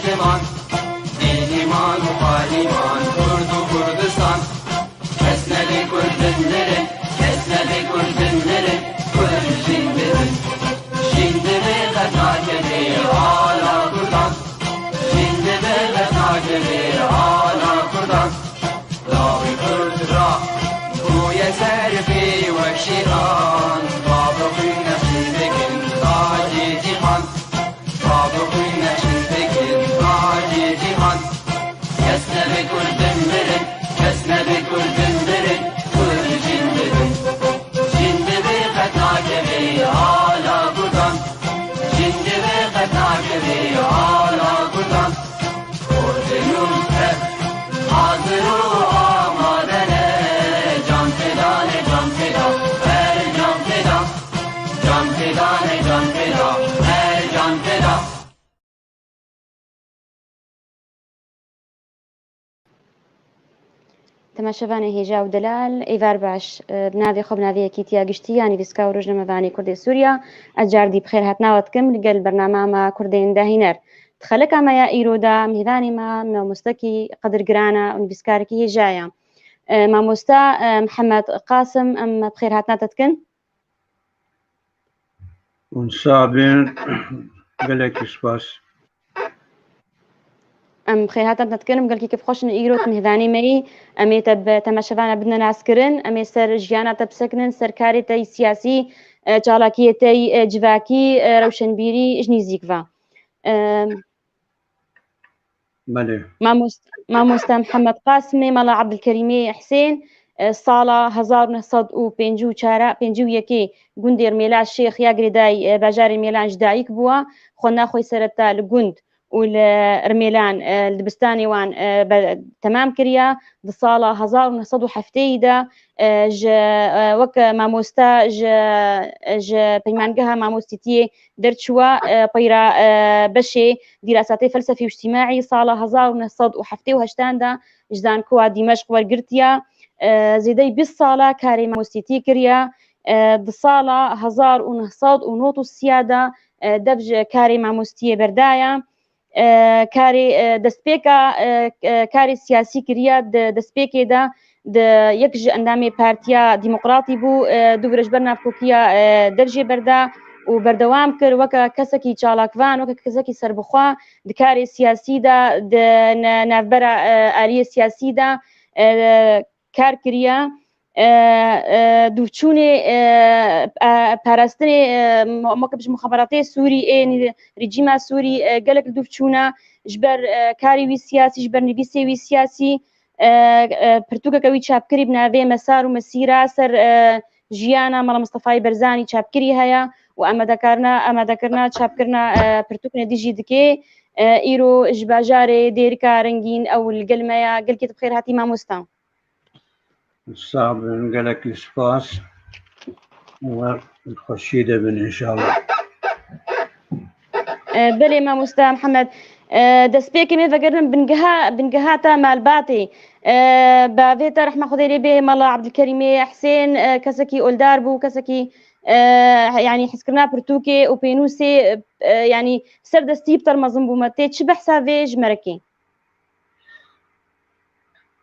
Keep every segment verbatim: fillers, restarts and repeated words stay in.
Ziman, Mihriman û Pahliman, Kurd û Kurdistan. Kes nebe Kurd bindirin, kes nebe Kurd bindirin, Kurd jin dibin. Jin dibe qet nakeve ala Kurdan. Jin dibe qet nakeve ala Kurdan. Lawê Kurd ra bûye ser pê wek şêran. Bavê xwîn nexşîn dikin tacê cîhan. Bavê xwîn nexşîn dikin tacê cîhan. Kes nebe Kurd bindirin, kes nebe Kurd bindirin, Kurd jin dibin. Jin dibe qet nakeve ala Kurdan. Jin dibe qet nakeve ala Kurdan. Kurd nû ev hazir û amade ne. Can feda ne, can feda, her can feda. Can feda ne, can feda, her can feda. Temaşevanê hêja û delal, êvar baş. E, bi navê xwe, bi navê Yekîtiya Giştî ya Nivîskar û Rojnamevanê Kurdê Sûriya, ez cardî bi xêrhatina we dikim li gel bernama me Kurdên Dahîner. Di xeleka me ya îro de mêvanê me mamostekî qedirgiran e û nivîskarekî hêja ye. E, mamosta, e, Mihemed Qasim, em bi xêrhatina te dikin. Hûn sax bin, gelekî spas. Em xêrhatina te dikin, em gelkî kêfxweş in îro tu mêvanê me yî. Em ê te bi temaşevana bidine naskirin, em ê ser jiyana te bisekinin, ser karê te yî siyasî, e, çalakiyê te yî, e, civakî, e, rewşenbîrî ji nîzîk ve. E, Belê. Mamost-, mamosta Mihemed Qasimê, mala Ebdilkerîmê Husên, e, sala hezar û neh sed û pêncî û çar, pêncî û yekê gundê Rmêla Şêx ya girêdayî, e, bajarê Mêlan ji dayik bûwa. Xwendina xwe yî sereta li gund û li Rmêlan, e, li dibistanê wan, e, be-, temam kiriya. Di sala hezar û neh sed û heftê de, e, ji, e, wek mamosta ji, ji Peymangeha Mamostîtiyê derçûwa, e, peyra, e, beşê dîrasatê felsefî û îctîmaî sala hezar û neh sed û heftê û heşt de ji Zankoa Dîmeşq wergirtiya. E, zêdeyî bîst sala karê mamostîtî kiriya. E, di sala hezar û neh sed û nod û sê de, e, dev ji karê mamostiyê berdaye. E, karê, e, destpêka, e, e, karê siyasî kiriya di destpêkê de di yek ji endamê Partiya Demokratî bû, e, dû bire ji ber navkokiya, e, dev jê berda û berdewam kir weke kesekî çalakvan, weke kesekî serbixwe di karê siyasî de, di ne-, navbera, e, aliyê siyasî de, e, kar kiriye. E, e, dûvçûnê, e, e, parastinê, e, mo-, mo-, ji muxaberatê Sûrî ên rejîma Sûrî, e, gelek li dûv çûne ji ber, e, karê wî siyasî, ji ber nivîsê wî siyasî. E, e, pirtûkeke wî çapkirî bi navê Mesar û Mesîra ser, e, jiyana Mela Mistefayê Berzanî çapkirî heye û amadekarina, amadekirina çapkirina, e, pirtûkên dî jî dike. E, îro ji bajarê Dêrika Rengîn ew li gel me ya. Gelkî tu bi xêr hatî mamosta. Sax bin, gelekî spas. Wer xweşiyê de bin înşallah. E, belê mamosta Mihemed. E, destpêkê me vegerin bingeha, bingeha te malbatê. E, bavê te rehma Xwedê lê bê, Mela Ebdilkerîmê Husên, e, kesekî oldar bû, kesekî, e, yanî hezkirina pirtûkê û pênûsê, e, yanî serdestî bi te re mezin bû. Me tê çi behsa vê ji me re kê?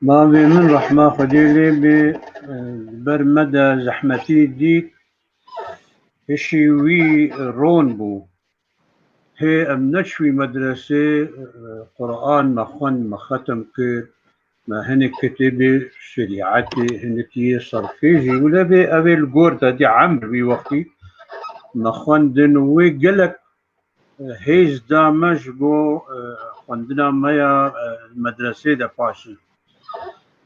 Bavê min rehma Xwedê lê bê, e, li ber me de zehmetî dît, hişî wî ron bû. Hê em neçûyî medresê, e, Quran me xwend, me xetim kir, me hinek kitêbê şerîetê, hinek yê serfê jî wile bê, ev ê li gor te dî emr wî wextî me xwendin û wê gelek hêz da me ji bo, e, xwendina me ya, e, medresê de paşî.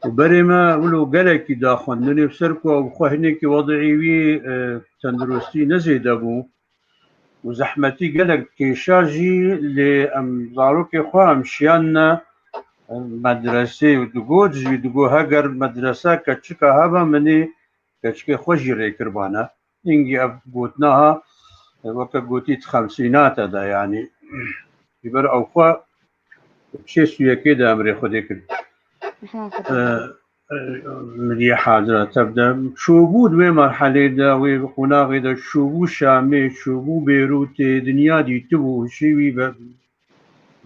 Û berê me wilo gelekî da xwendinê, bi ser ku ew xwe hinekî wedî wî, e, tenduristî ne zêde bû û zehmetî gelek kêşa jî, lê em zarokê xwe em şiyandine, e, medresê û digot jî, digot heger medresa keçika hebe min ê keçikê xwe jî rê kiribane. Hingî ev gotina ha, weke gotî di xemsînate de, yanî ji ber ew xwe çê sûyekê de emrê Xwedê kir. Aha, Xwedê. E, e, Miriyê Hadira tev de çûbû di wê merhelê de, wê qonaxê de çûbû Şamê, çûbû Bêrûtê, dinya dîtibû, hişê wî be-,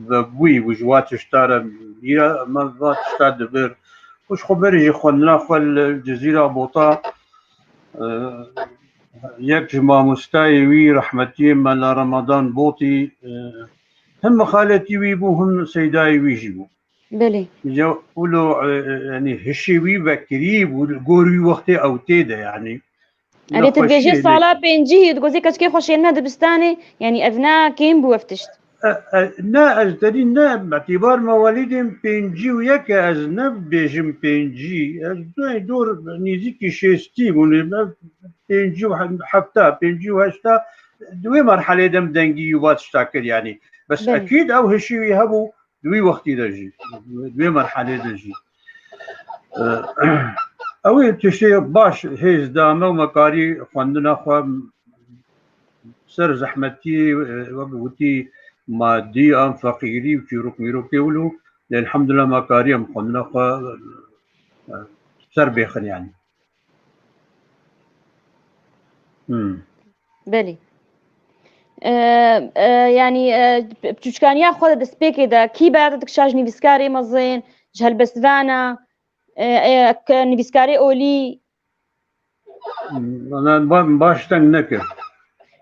vebûyî bû ji wa tişta re bîra me va tişta dibir. Û ji xwe berî jî xwendina xwe li Cizîra Bota, e, yek ji mamostayê wî rehmetiyê Mela Ramadan Botî, e, him mixaletî wî bû, him seydayê wî jî bû. Belê. Ya wilo, e, e, yanî hişê wî vekirî bû, li gor wî wextê ew tê de yanî. Erê, tu dibêjî nexweşiyê ne- sala pêncî, tu gozê keçikê xwe şênine dibistanê, yanî ev ne kêm bû ev tişt. E, e, ne, ez derî ne, etîbar me welîdên pêncî û yek e, ez nebêjim pêncî. Ez dor, dor nêzîkî şêstî bûne, me pêncî û hefta, pêncî û heşta, di wê merhelê de em dengî wî va tişta kir yanî. Bes Belê. Ekîd ew hişî wî hebû, di wî wextî de jî, di wê merhelê de jî. E, ew ê tiştê baş hêz da me û me karî xwendina xwe ser zehmetî, e, wek gotî, madî an feqîrî û çîrok mîrokê wilo, lê elhamdulillah me karî em xwendina xwe, e, ser bêxin yanî. Hmm. Belê. E, e, yanî, e, piçûçkaniya xwe de destpêkê de kî berda dikişa ji nivîskarê mezin, ji helbestvana, e, e, ke nivîskarê olî? Hmm, ba-, baş deng nekir.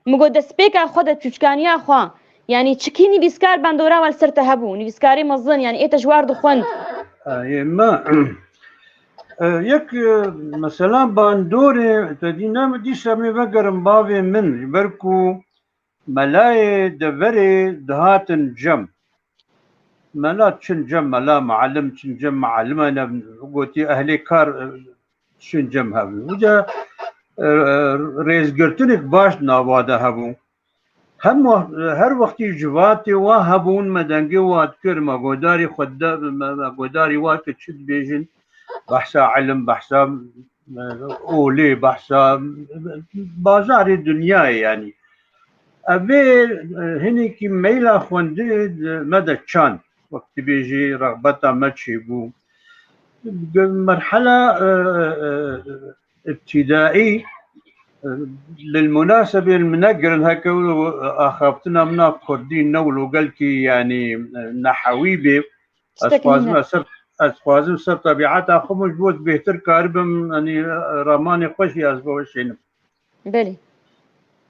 Min got destpêka xwe de piçûçkaniya xwe, yanî çikî nivîskar bandora we li ser te hebû, nivîskarê mezin, yanî ê te ji war dixwend? E, yê me, e, yek, e, mesela bandorê, te dî ne, dîsa em ê vegerin bavê min, ji ber ku melayê deverê dihatin cem. Mela çin cem, mela muallim çin cem, muallim ne, gotî ehlê kar, e, çin cem hebû. Uca, e, e, rêzgirtinek baş nava de hebû. Hem wext, her wextî civatê wa hebûn, me dengê wa dikir, me godarî xwe de, me, me godarî wa kir çi dibêjin, behsa ilim, behsa, e, olê, behsa, e, bazarê dinyayê yanî. Ev ê, e, hinekî meyla xwendinê me de çand, wek dibêjî rexbeta me çêbû. Merhela, e, e, e, îbtîdaî, e, lil munasebê min negirin heke wilo axaftina min a kurdî ne wilo gelkî yanî, e, nehewî bê. Ez Tiştekî xwazim, nîne. ez ser, ez xwazim ser tebîeta xwe min ji bo bêhtir karibim, yanî, ramanê xwe jî ez bo şênim. Belê.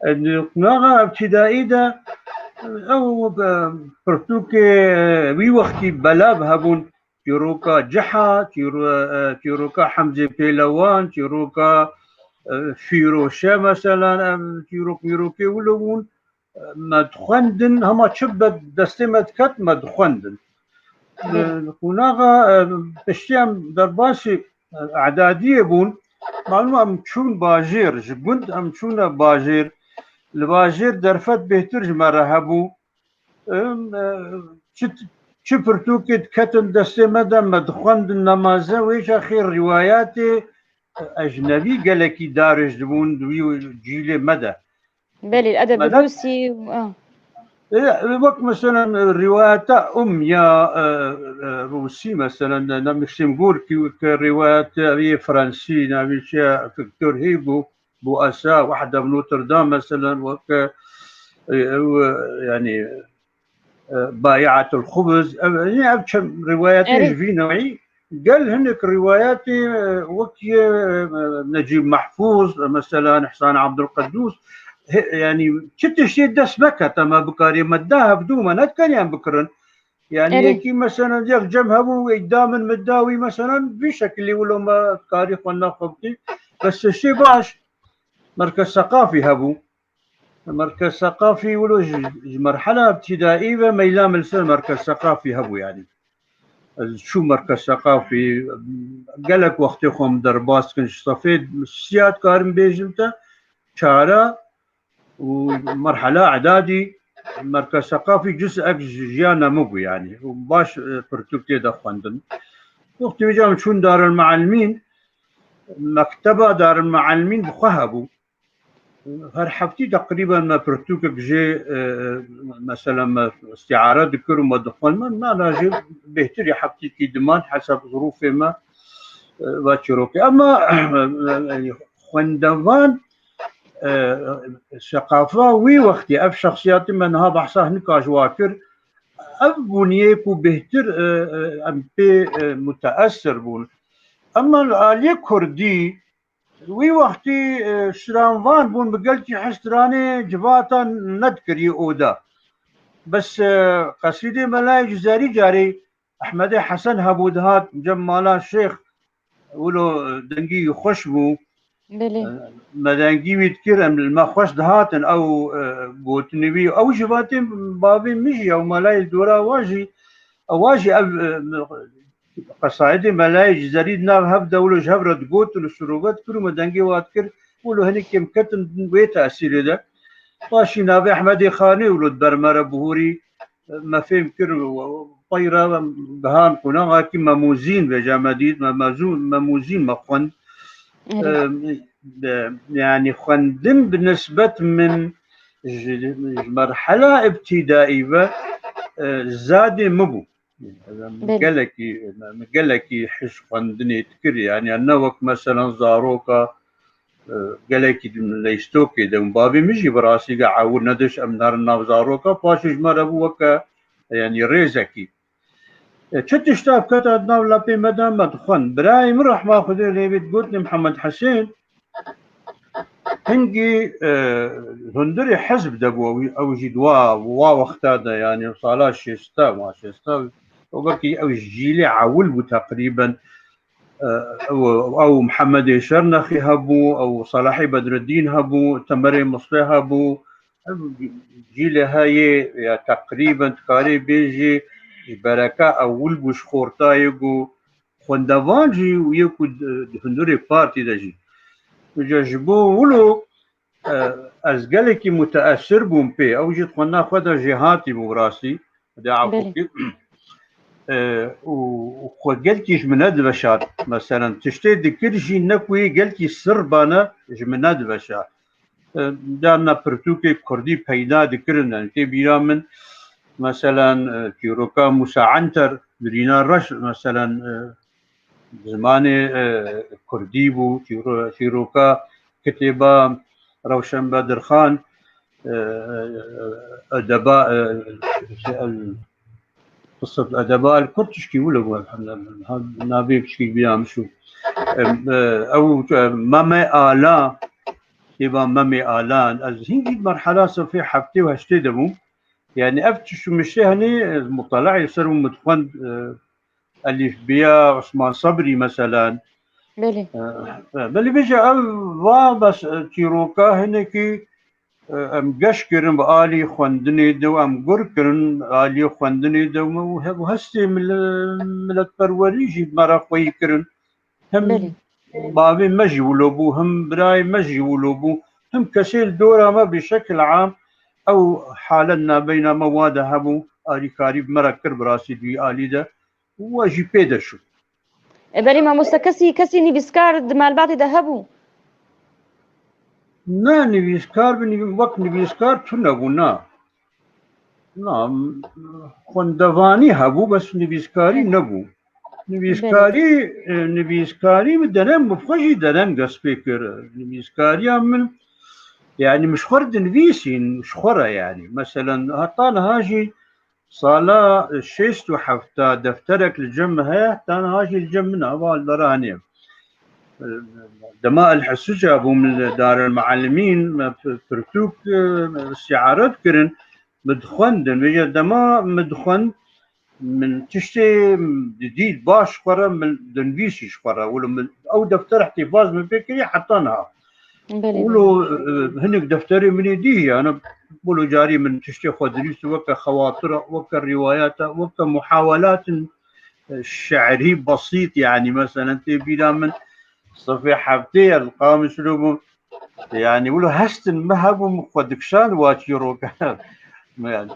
E, di qunaxa îbtîdaî de, e, ew, e, pirtûkê, e, wî wextî belav hebûn, çîroka ciha, çîro-, e, çîroka Hemzê Pêlewan, çîroka, e, Fîroşe, meselan, em çîrok mîrokê wilo bûn. Me dixwendin, hema çi be destê me diket, me dixwendin. Belê. E, qunaxa, e, piştî em derbasî, e, edadiyê bûn, malûm em çûn bajêr, ji gund em çûne bajêr. Li bajêr derfet bêhtir ji me re hebû. Em, e, çi, çi pirtûkê diketin destê me de, me dixwendin nemaze, wê çaxê rîwayatê, e, ecnebî gelekî darêj dibûn di wî cîlê me de. Belê, edeb Medet- Rûsî, ah. E, wek mesela rîwayeta Um ya, e, e, Rûsî mesela, ne, ne Maxim Gorkî, wek rîwayeta wî Fransî, navê çi ye, Victor Hugo, Bû Esa, Wehda Notre Dame mesela, wek, e, ew, e, yanî, e, Bayiatul Xubuz, ev, yanî ev çend rîwayetê Erê. ji vî newî, gel hinek rîwayetê, e, wek yê, e, Necîb Mehfûz, e, mesela Îhsan Abdulqedûs, he, yanî çi tiştê dest vekete me bikarê me da hevdû me nedikarî em bikirin. Yanî Erê. yekî mesela yek cem hebû, wê da min, min da wî mesela vî şekilî wilo me karî xwe nexwe bikî. Bes tiştê baş, Merkez Seqafî hebû. Merkez Seqafî wilo ji, ji merhela îbtîdaî ve meyla min li ser Merkez Seqafî hebû yanî. Ez çû Merkez Seqafî, gelek wextê xwe min derbas kirin, ji sefê siya dikarim bêjim te, çara û merhela edadî Merkez Seqafî cizek ji jiyana min bû yanî. Û baş, e, pirtûk tê de xwendin. Wextê wî cem çûn Darul Muallimîn, mekteba Darul Muallimîn bi xwe hebû. Her heftî teqrîben me pirtûkek jê, e, mesela me îstîare dikir û me dixwend, me mala jê bêhtirî heftîkî diman hesab zirûfê me, e, ve çîrokê. Ema, e, xwendevan, e, seqafa wî wextî, ev şexsiyatî me niha behsa hinika ji wa kir, ev bûniyê ku bêhtir, e, e, em pê, e, muteesir bûn. Ema li aliyê kurdî, wî wextî, e, şiranvan bûn, bi gelkî hestiranê civata nedikirî oda. Bes, e, qesîdê Melayê Cizerî carê Ehmedê Hesen hebû, dihat cem mala Şêx, wilo dengî wî xweş bû. Belê. E, me dengî wî dikir, em li me xweş dihatin, ew, e, gotinê wî, ew ji vatê bavê min jî, ew Melayê dora wa jî, ewa jî ev, e, qesaidê Melayê Cizerî di nav hev de wilo ji hev re digotin û şirove dikir û me dengê wa dikir, wilo hinek kêm ketin wê tesîrê de. Paşî navê Ehmedê Xanê wilo di ber me re bihûrî, me fêm kir, pey re gihan qonaxekî Memûzîn, vêca me dît, me mezû-, Memûzîn me xwend. Erê. E, e, yanî xwendin bi nisbet min ji, ji merhela îbtîdaî ve, e, zadê min bû. Belê. Gelekî, gelekî his xwendinê dikir, yanî ne wek meselan zaroka, e, gelekî di leystoke de. Bavê min jî bi rastî ge ewil nediş, em nerin nav zaroka, paşê ji me re bû weke, yanî rêzekî. E, çi tişta biketa di nav lepê me de, me dixwend. Birayê min rehma Xwedê lê bê digotinê Mihemed Hesên, hingî, e, hundirê hizb de bû, ew, ew jî di wa, wa wexta de, yanî sala şêsta, ma şêsta, o belkî ew ji cîlê ewil bû teqrîben. E, ew, ew Mihemedê Şernexî hebû, ew Selahê Bedreddîn hebû, Temerê Mislê hebû. Ev cîlê heyê ya teqrîben dikarê bêjî ji bereka ewil bû ji xortayê ku xwendevan jî û yê ku di, di hundirê partî de jî. Îca ji bo wilo, e, ez gelekî muteesir bûm pê. Ew jî di xwendina xwe de jêhatî bû bi rastî. Xwedê afû Belê. kî. E, û, û xwe gelkî ji min nediveşart. Meselen, tiştê dikir jî ne ku yê gelkî sir bane ji min nediveşart. E, carna pirtûkê kurdî peyda dikirin. Yani, tê bîra min, meselen, e, çîroka Mûsa Enter, Birîna Reş, meselen, e, zimanê, e, kurdî bû, çîro-, çîroka kitêba Rewşen Bedirxan, e, e, edeba, e, el, qisset edeba el kurd tişkî wilo bû, elhamdülillah. Ha, navê pişkî bîra min şû. E, e, ew, e, Meme Ala, kitêba Meme Alan, ez hingî merhela sefê heftê û heştê de bûm. Yani ev tişt û miştê henî, e, mutalaê ser û min dixwend, e, Elîfbiya Osman Sebrî meselan. Belê. E, e, belê bêje ev va bes, e, çîroka hinekî, e, em geş kirin bi alî xwendinê de û em gur kirin alî xwendinê de û he-, û hestê mil-, miletperwerî jî me re xweyî kirin. Him Belê. bavê me jî wilo bû, him birayê me jî wilo bû, him kesê li dora me bi şekil am ew halet nabeyna me wa de hebû, alîkarî bi me re kir bi rastî di wî alî de. Û we jî pê de şû. E, belê mamoste, kesî, kesî nivîskar di malbatê de hebû? Na, nivîskar bi nivî-, wek nivîskar tune bû, na. Na, m-, xwendevanî hebû, bes nivîskarî Belê. nebû. Nivîskarî, Belê. e, nivîskarî min denem, bi xwe jî denem dest pê kir. Nivîskariya min, yani, min ji xwe re dinivîsîn, ji xwe re, yani. Meselen, heta niha jî sala şêst û heft defterek li cem min heye, heta niha jî li cem min e, ava li dera hene ye. Dema El Hisuca bûm li Darul Muallimîn, me p-, pirtûk, e, îstiare dikirin, min dixwendin. Vêca dema min dixwend, min tiştê didît baş ji xwe re, min dinivîsî ji xwe re. Wilo min ew defter îhtîfaz min pê kiriye heta niha. Belê, Wilo, belê. e, hinek defterê min ê dî, yani, wilo carî min tiştê xwe dinivîsî weke xewatira, weke rîwayata, weke muhawelatin, e, şi'rî besît, yani, meselen, tê bîra min sifê heftê ye, li Qamişlo bûm. Yani, wilo hestin min hebû, min xwe dikişand wa çîroka. Yani,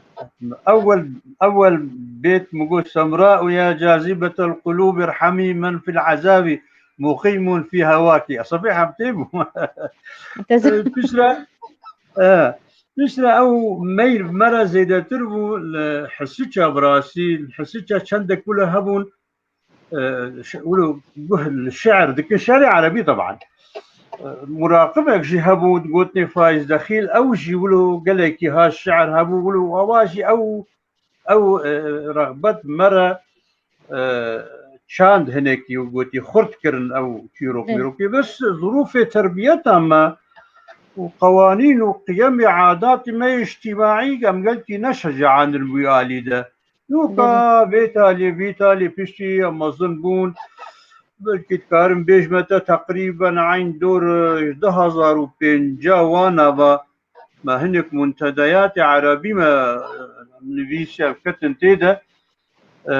ewel, ewel bêt min got, "Semra û ya cazibetel qulûb, irhemî men fil ezabi, muqîmun fî hewakî." Sifê heftê bû. Teze- Piştre, e, piştre ew meyl me re zêdetir bû, li Hisiça bi rastî, li Hisiça çendek wilo hebûn, e, ş-, wilo guh li şi'r dikin, şi'rê erebî teban. E, muraqibek jî hebû, digotinê Faiz Dexîl, ew jî wilo gelekî ha şi'r hebû, wilo awa jî ew ew, e, rexbet me re, e, çand hinekî û gotî xurt kirin ew çîrok Belê. mîrokê. Bes zirûfê terbiyeta me û qewanîn û qiyemê adatê me yê îctîmaî em gelkî neşecaandin wî alî de. Nûka Belê. vê talê, vî talê piştî em mezin bûn. Belkî dikarim bêjme te teqrîben eyn dor, e, du hazar û pêncî wana ve me hinek muntedeyatê erebî me, e, nivîsiye ketin tê de. E,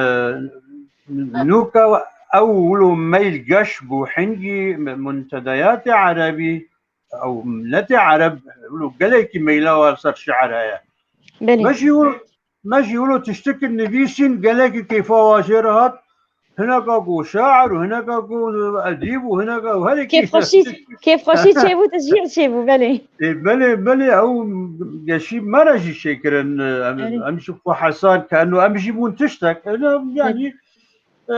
nûka ew wilo meyl geş bû hingî muntedeyatê erebî, ew miletê ereb wilo gelekî meyla wan ser şiir heye. Belê. Me jî wilo, me jî wilo tiştik nivîsîn gelekî kêfa wan jê re hat. Hineka ku şair û hineka ku edîb û hineka û herî Kêfxweşî, kêfxweşî çêbû, teşjî çêbû, belê. Ê, belê, belê, ew geşî me re jî çêkirin, e, em, Erê. em jî xwe hesan ke, eno em jî bûn tiştek. Eno, yanî, e,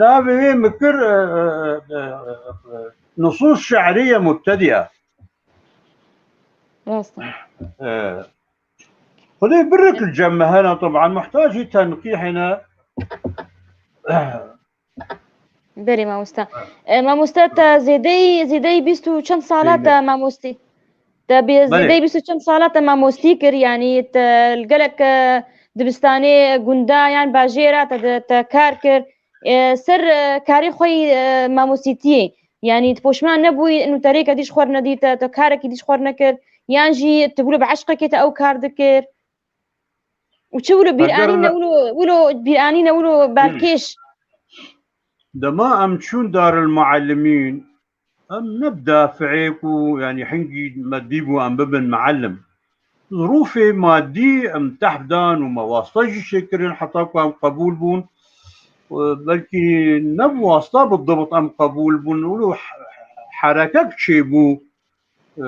navê wê min kir, e, e, e, e, nusûs şi'rîye mubtediye. Rast e. E, Xwedê birik li cem me hene, teban muhtacî tenqîhê ne. Belê mamoste. E, mamoste, te zêdeyî, zêdeyî bîst û çend sala Zêde. te mamostî? Te bi Belê. zêdeyî bîst û çend sala te mamostî kir, yanî te li gelek, e, dibistanê, gunda yan bajêra te, te, te kar kir. E, ser, e, karê xwe yî, e, mamostîtiyê, yanî tu poşman nebûyî, nûterêke dî ji xwe re nedî te, te karekî dî ji xwe re nekir, yan jî tu wilo bi eşqekê te ew kar dikir? Û çi wilo bîranîne, Heger wilo, wilo bîranîne, wilo balkêş? Dema em çûn daril muallimîn, em ne bi dafi'ê ku, yanî hingî me dîbû em bibin muallim. Zirûfê madî em tehf dan û me wasta jî çêkirin heta ku em qebûl bûn. Belkî ne bi wasta bi dibt em qebûl bûn. Wilo he-, herekek çêbû. E,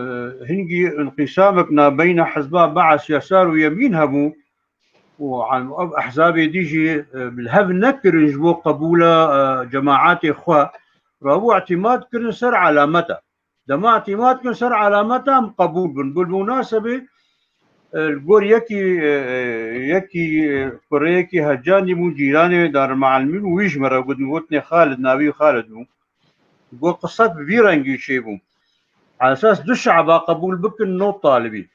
hingî înqîsamek nabeyna hizba Be'es, Yesar û Yemîn hebû û an-, ev ehzabê dî jî, e, li hev nekirin ji bo qebûla, e, cemaetê xwe. Rabû îtîmad kirin ser elameta. Dema îtîmad kirin ser elameta em qebûl bin. Bi munasebê, e, li gor yekî, e, e, yekî, e, kureyekî Hecanî bû, cîranê Darul Muallimîn û wî ji me re got, gotinê Xalid, navî Xalid bû. Got, qisset bi vî rengî çêbû. Esas du şeba qebûl bikin, nod talibî.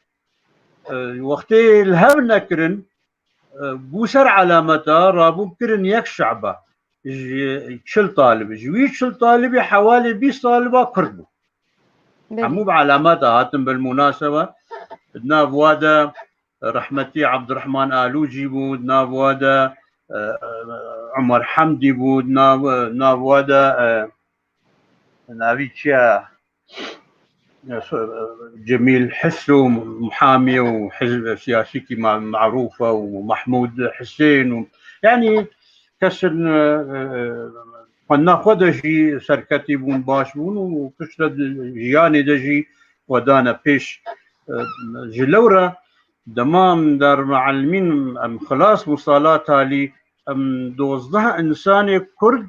E, wextê li hev nekirin, e, bû ser elameta, rabûn kirin yek şeba ji çil talibî. Ji wî çil talibî hewalê bîst taliba Kurd bû. Belê. Hemû bi elameta hatin bil munasebe. Di nav wa de rehmetî Abdurrahman Alû jî bû, di nav wa de, e, e, Umer Hemdî bû, di nav, nav wa de, e, navî çi ye? E, so-, e, Cemîl Hiso, muhamî û hizb siyasîkî ma-, merûf e û Mehmûd Hisên û, yanî kes in, e, e, xwendina xwe de jî serketî bûn, baş bûn û piştre di jiyanê de jî xwe dane pêş. E, ji lewre dema em dar muallimîn em xilas bû sala talî, em dozdeh însanê Kurd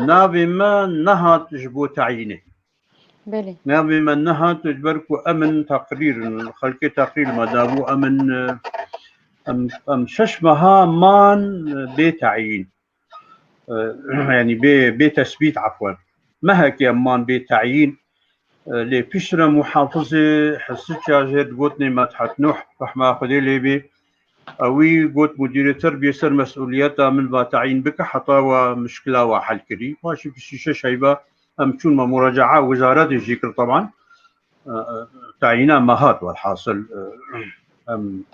navê me nehat ji bo teyînê. Belê. Navê me nehat ji ber ku em in teqrîr in, xelkê teqrîr me dabû, em in, e, em, em şeş meha man, e, bê teyîn. E, yanî bê, bê tesbît, efwen. Mehekê em man bê teyîn. E, lê piştre muhafizê Hisica jê digotinê Medhet Nuh, rehma Xwedê lê bê. Ewî got, mudîrê terbiyê ser mesûliyeta min va teyîn bike, heta wa mişkila wa hel kirî. Paşî piştî şeş heyva em çûn me muraca'a wizaretê jî kir, teban. E, e, teyîna me hat, welhasil, e, em,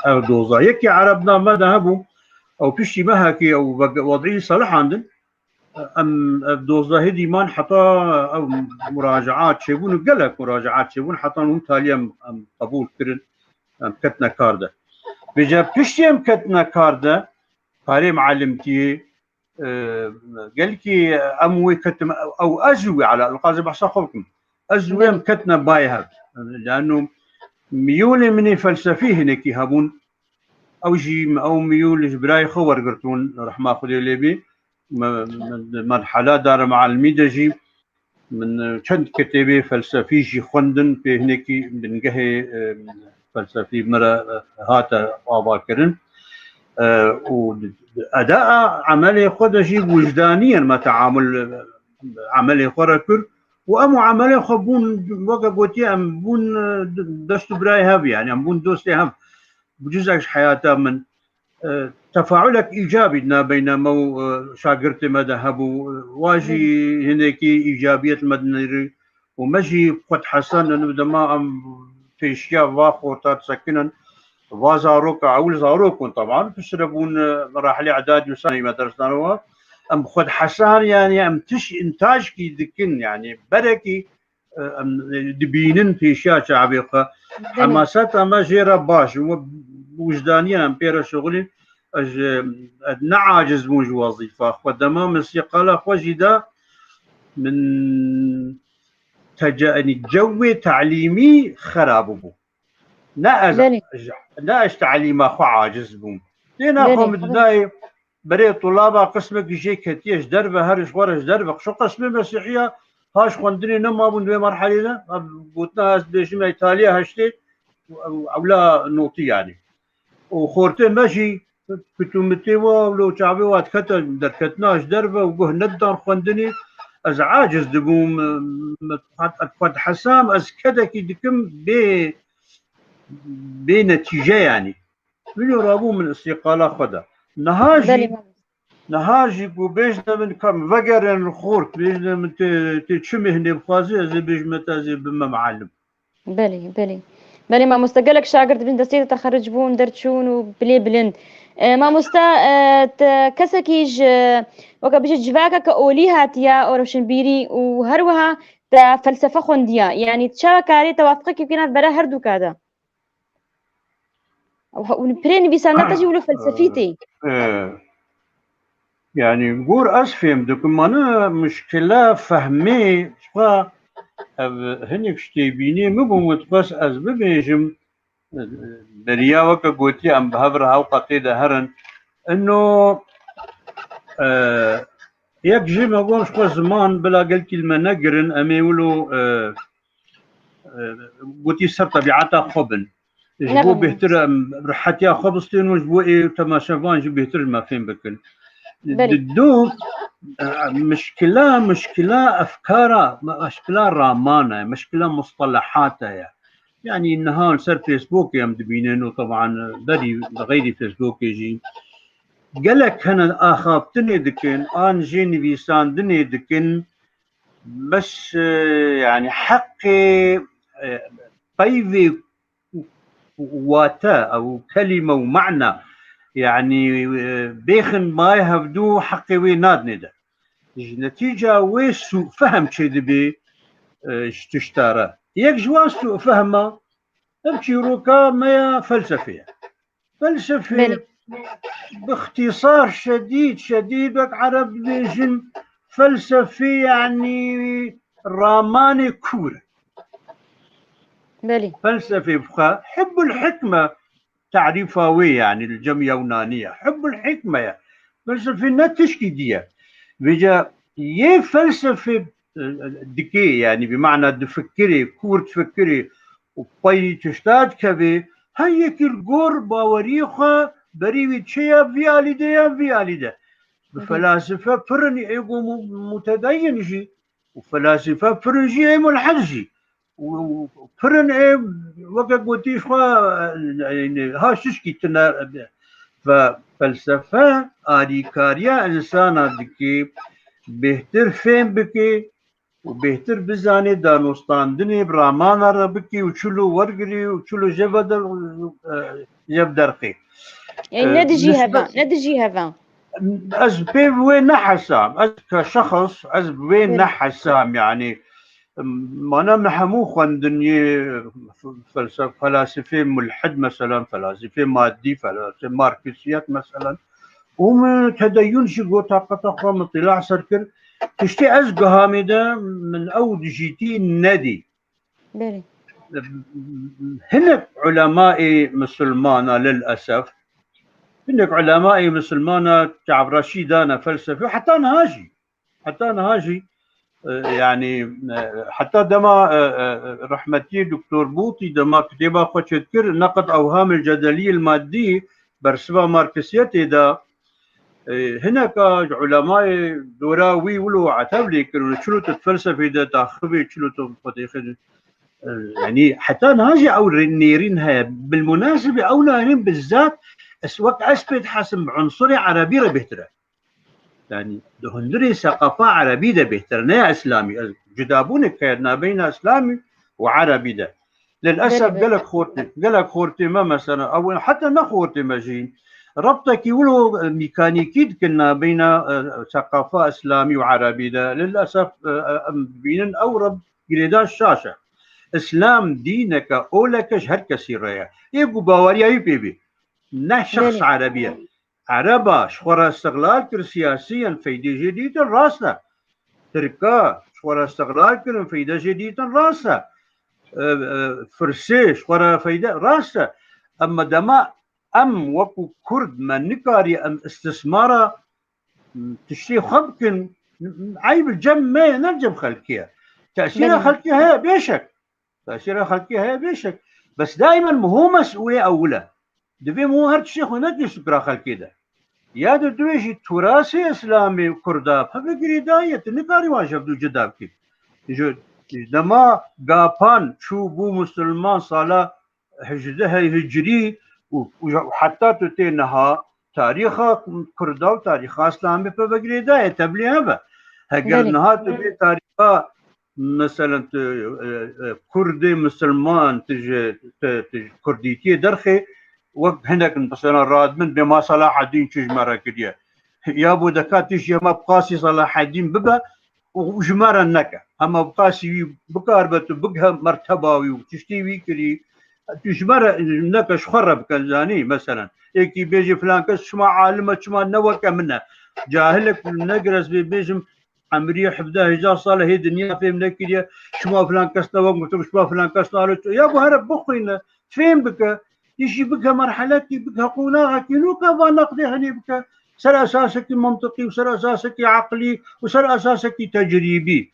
ev doza. Yekî Ereb nav me de hebû, ew piştî mehekê ew ve-, wed'î selihandin. Em ev dozdehê dîman heta ew muracaat çêbûn û gelek muracaat çêbûn, heta hûn talî em, em qebûl kirin, em ketine kar de. Vêca piştî em ketine kar de, karê muallimtiyê, e, gelkî em wê ketim, ew ez û wê, ala, qazê behsa xwe bikim. Ez û wê em Belê. ketine bayê hev. Lano miyûlê min ê felsefî hinekî hebûn. Ew jî, ew miyûl ji birayê xwe wergirtibûn, rehma Xwedê lê bê. Me, me, merhela dara muallimî de jî min çend kitêbê felsefî jî xwendin, pê hinekî bingehê, e, felsefî min re, e, hate avakirin. E, û eda emelê xwe de jî wijdaniyen me teamul emelê xwe re kir û em û emelê xwe bûn, weke gotiye, em bûn, e, dest û birayê hev, yani em bûn dostê hev. Bi cizek ji heyata min, e, tefaulek îcabî di navbeyna me û, e, şagirtê me de hebû. Wa jî hinekî îcabiyet me dinêrî û me jî xwe dihesandin, ev dema em pêşiya va xorta disekinin, va zaroka, ewil zarok bûn teban, piştre bûn, e, merahelê edadî û sanî me dersdanowa. Em xwe dihesand, yani em tiş intajkî dikin, yani berekî, e, em, e, dibînin pêşiya çavê xwe. Belê. Hemaseta me jê re baş, we wijdaniyan em pê re şixulîn. Ez, e, ez ne aciz bûn ji wezîfa xwe. Dema min sîqala xwe jî da, min teca-, yani cewê te'lîmî xerab bû. Ne ez, Belê. Ne ez te'lîma xwe aciz bûm. Têna Belê, xwe min tabii. Didayê berê tulaba qismekî jê ketiye ji derve, her ji xwe re ji derve. Şu qismê mesîhiya ha ji xwendinê nemabûn di wê merhelê de. Ev gotina ez dibêjim Îtalya heştê û ew, ewla notî yani. Û xortê me jî pitûmitê wa û lo çavê wa dikete derketina ji derve û guh nedidan xwendinê. Ez aciz dibûm, me, me, xwe dihesam, ez kedekî dikim bê, bê netîce yani. Vîdeo rabû min îstîqala xwe de. Niha jî, Belê, belê. Niha jî ku bêjne min, ka min vegerin xort, bêjne min tê, tê çi mêhnê bixwazî, ez ê bêjime te, ez ê bime muallim. Belê, belê. Belê mamoste, gelek şagirt bin destê de texerruc bûn, derçûn û bilê bilind. E, mamoste, e, te kesekî ji, weke bijî civakeke olî hatiye, û rewşenbîrî û her wiha te felsefe xwendiya. Yanî çawa karê te wafiqekî bikî nav bera her dûka de? Ew he-, hûn pirê nivîsandina te jî wilo felsefî tê. E, yani, gor ez fêm dikim, mane mişkila fehmê, xwe ev hinek ji têbînê min bûm, dixwest ez bibêjim, e, beriya weke gotiye, em bi hev re hewqa tê de herin. Ino, e, yek jê me got, ji xwe ziman bila gelkî li me negirin, em ê wilo, e, e, gotî ser tebiata xwe bin. Ji bo bêhtir em rihetiya xwe bistênin û ji bo ê temaşevan jî bêhtir ji me fêm bikin. Belê. Di do, e, mişkila, mişkila efkara, mişkila ramana ye, mişkila mustelehata ye. Yani niha li ser Facebookê em dibînin û teban berî li xeyrî Facebookê jî gelek hene axaftinê dikin, an jê nivîsandinê dikin, bes, e, yani heqê, e, peyvê wate ew kelîme û mana, yani, e, bêxin mayê hevdû heqê wê nadinê de. Ji netîca wê sûfehm çêdibê, e, ji tişta re. Yek ji wan sûfehma ev çîroka me ya felsefê ye. Felsefê, Belê. Bi ixtîsar şedîd, şedîd wek Ereb dibêjin, felsefê yani ramanê kûr. Belê. Felsefê bi xwe hibbul hikme tarîfa wê yani li cem yewnanî ye. Hibbul hikme ye. Felsefê ne tişkî dî ye. Vêca yê felsefê, e, dikê yani bi mana difikirê, kûr difikirê û pey tişta dikevê, her yekî li gor baweriyê xwe berî wî çi ye, vî alî de ye, vî alî de. Bi Hı hı. Felasife pir in ê ku mu-, mutedeyin jî û felasife pir in jî ê mulhed jî. Û, û pir in ê weke gotî xwe, e, ha şişkî tine ve felsefe alîkariya insana dikê, bêhtir fêm bikê, û bêhtir bizanê danûstandinê bi ramana re bikî û çilo wergirî û çilo jeve der, e, jev derxî. Ê, e, ne dijî nisbet heva, ne dijî heva. Ez pê bi wê nehesam. Ez ke şexs, ez bi wê Belê. Nehesam, yani, mana min hemû xwendin yê felsef-, felasifê mulhid, meselan, felasifê maddî, felasifê marksiyet, meselan. Û min tedeyûn jî got, taqeta xwe min tîla ser kir. Tiştê ez gihamê de min ew dijîtî nedî. Belê. Hinek ulemayê misilmana, lil esef, hinek ulemayê misilmana çavreşî dane felsefê, heta niha jî. Heta niha jî, e, yani, e, heta dema, e, e, rehmetiyê Doktor Bûtî dema kitêba xwe çêdikir, Neqd Ewhamil Cedeliyil Maddî, bersiva Marksiyetê de, e, hineka ulemayê dora wî wilo etev lê kirin, çilo tu felsefê de taxivê, çilo tu xwedê xwe, e, yanî heta niha jî ew rê-, nêrîn heye. Bilmunasibê ew nêrîn bizzat, ez wek ez pê dihezim bi unsurê erebî re bêhtir e. Yanî di hundirê seqafa erebî de bêhtir, ne ya îslamî. Ez cudabûnek heye di navbeyna îslamî û erebî de. Lilesef Belê, belê. gelek xortê, gelek xortê me mesela, ew heta ne xortê me jî, rebtekî wilo, e, mîkanîkî dikin navbeyna, e, seqafa îslamî û erebî de. Lilesef, e, e, em dibînin ew rebt girêdan şaş e. Îslam dîneke oleke ji her kesî re ye. Ê ku baweriya wî pê bî. Ne şexs Belê. erebî ye. Ereba ji xwe re istiqlal kir siyasiyen, feydê jê dîtin, rast e. Tirka ji xwe re istiqlal kirin, feyde jê dîtin, rast e. E, e, Firsê ji xwe re feyde, rast e. Ema dema em wekû Kurd me nikarî em istismara, m, tiştê xwe bikin, m, eyb li cem me ye, ne li cem xelkê ye. Tesîra Belê. xelkê heye, bêşek. Tesîra xelkê heye, bêşek. Bes daimen miho mesûlê ewil e. Divê miho her tiştê xwe nekê şikra xelkê de. Ya di duê jî turasê îslamê û kurda peve girêdayî ye, tu nikarî wan ji hevdû cida bikî. Ji, ji dema gapan çû bû musulman sala hejdeh hicrî û, û heta tu tê niha tarîxa kurda û tarîxa îslamê peve girêdayî ye, tevlî hebe. Heger Belê. niha tu bê tarîxa, meselen, tu, e, e, kurdê misilman, tu ji, tu, tu ji kurdîtiyê derxê, wek hinek in, mesela, radibin bê ma Selahedîn çi ji me re kiriye. Ya bo deka tu ji me bi qasî Selahedîn bibe û ji me re neke. Hema bi qasî wî bikaribe tu bigihe merteba wî û tiştê wî kirî, tu ji me re neke, ji xwe re bike, zanî, meselen. Êkî bêjê filan kes çima alim e, çima ne weke min e. Cahilek negire ez bê bêjim, Emrî hevdeh hezar sal e hê dinya fêm nekiriye. Çima filan kes ne wek min, çima filan kes ne wek min. Ya ku here bixwîne, fêm bike, îşî bike merhelekî, bike qonaxekî, nûke va neqdê henî bike. Ser esasekî mantiqî û ser esasekî eqlî û ser esasekî tecrîbî.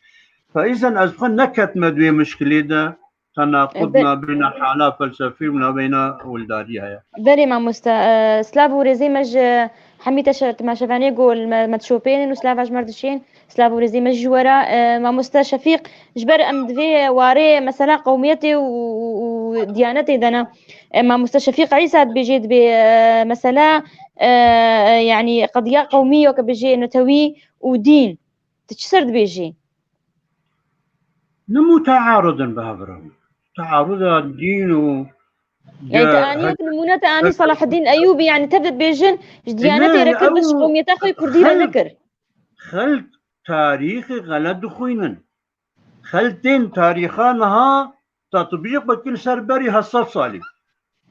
Fe îzen ez xwe neketime di wê mişkilê de. Tenaqud E, be- nabeyna hala felsefî û nabeyna wildarî heye. Belê mamoste, e, silav û rêzê me ji hemî teşe-, temaşevanê ku li me, me dişopênin û silava ji me re dişên, silav û rêzê me ji we re. E, mamoste Şefîq, ji ber em di vê warê mesela qewmiyetê û, û, û diyanetê de ne. E, mamoste Şefîq Îsa dibêjê dibê, e, mesela, e, yanî qediya qewmî yo ke bêjê netewî û dîn. Tu çi ser dibêjî? Ne mutearid in bi hev re. Tearuda dîn û Yani te ge-, anî wek nimûne te anî Selahedîn Eyûbî, yani tev dibêjin ji diyanetê re kir, bes ji qewmiyeta xwe kurdî re nekir. Xelk tarîxê xelet dixwînin. Xelk tên tarîxa niha tetbîq bikin ser berî heft sed salî.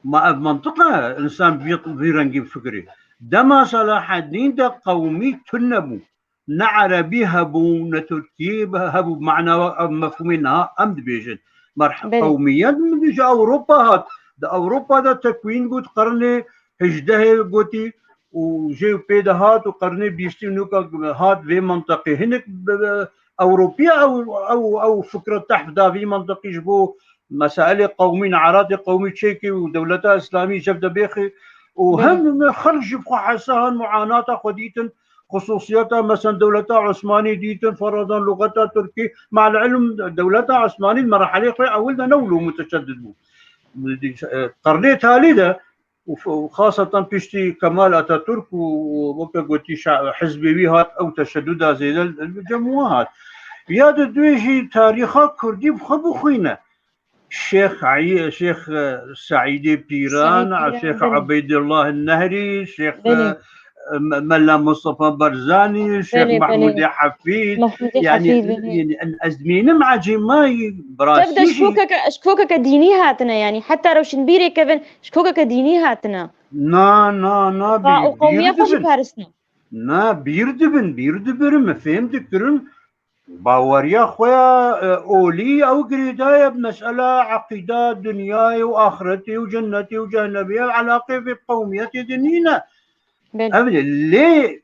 Ma ev mantiq e, însan vî, vî rengî bifikirî. Dema Selahedîn de qewmî tune bû. Ne erebî hebû, ne tirkî hebû. Mana ev mefhûmê niha em dibêjin. Merh-, Belê. qewmiyet min ji Ewropa hat. Di Ewropa de tekwîn bû, di qernê hejdehê gotî û jê pê de hat û qernê bîstî nûka hat vê menteqê. Hinek bi, bi, Ewropiya ew, ew, ew fikre tehf da vî menteqî ji bo mesailê qewmî, ne'eratê qewmî çêkê û dewleta îslamî jev de bêxê û Belê. hem xelk jî bi xwe hesa han muanata xwe dîtin, xusûsiyeta, mesela, dewleta Osmanî dîtin, feradan lugeta Tirkî, ma'al ilm dewleta Osmanî di merhelê xwe ewil de ne wilo muteşeddid bû. Qernê talî de û f-, û xaseten piştî Kemal Atatürk û, û weke gotî şa-, hizbê wî hat, ew teşedduda zêde li cem wan hat. Ya di duê jî tarîxa kurdî bi xwe bixwîne. Şêx Ey-, Şêx, e, Seîdê Pîran, Seîdê Pîran, Şêx belê. Ubeydullah Nehrî, Şêx, Belê. e, Me-, Mela Mustafa Barzanî, Şêx Belê, belê. Mehmûdê Hefîd. Mehmûdê Yani, Hefîd, belê. yani, ez dibînim ecêmayî, bi Tev de rastî ji jî kokeke, ji kokeke dînî hatine, yani heta rewşinbîrê kevin ji kokeke dînî hatine. Na, na, na, Û bîr, qewmiya bîr xwe jî dibin. Paristin. Na, bîr dibin, bîr dibirin, me fêm dikirin. Baweriya xwe ya, e, olî ew girêdayî bi mesela eqîda, dinyayê û axretê û cennetê û cehennemê, ew eleqê vê qewmiyetê de nîne. Belê. Ev lê,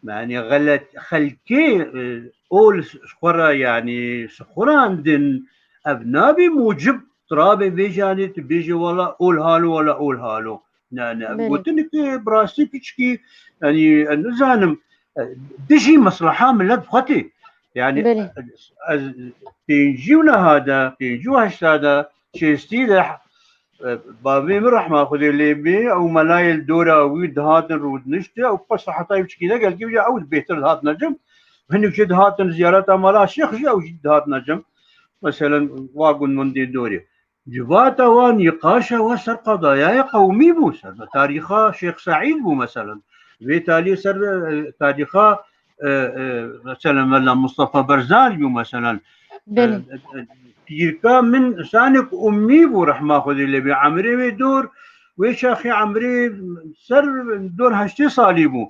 yani, xelet, xelkê, e, ol ji xwe re, yani, sixurandin, ev nabî mucib, tu rabê vê janê tu bêjê wela ol halo, wela ol halo. Ne, ne, Belê. Gotinik, e, bi rastî piçkî, yanî, e, nizanim, e, dijî mesleha milet bi xwe tê. Yanî, Belê. ez, ez pêncî û neha de, pêncî û heşta de, şêstî de, e, bavê min rehma Xwedê lê bê, ew melayê li dora wî dihatin rûdinişte, ew qe seheta wî piçkî ne gelkî bije, ew bêhtir dihatine cem. Hinek jî dihatin ziyareta mala şêx jî, ew jî dihatine cem. Meselen, wa gund gundê dorê. Civata wan, nîqaşa wan ser qedayayê qewmî bû, ser tarîxa Şêx Seîd bû, meselen. Vê talî ser, e, tarîxa, e, e, meselen, Mela Mustafa Berzanî bû, meselen. Belê. E, e, pîrka min insanek ummî bû, rehma Xwedê lê bê. Emrê wê dor, wê çaxê emrê ser dor heştê salî bû.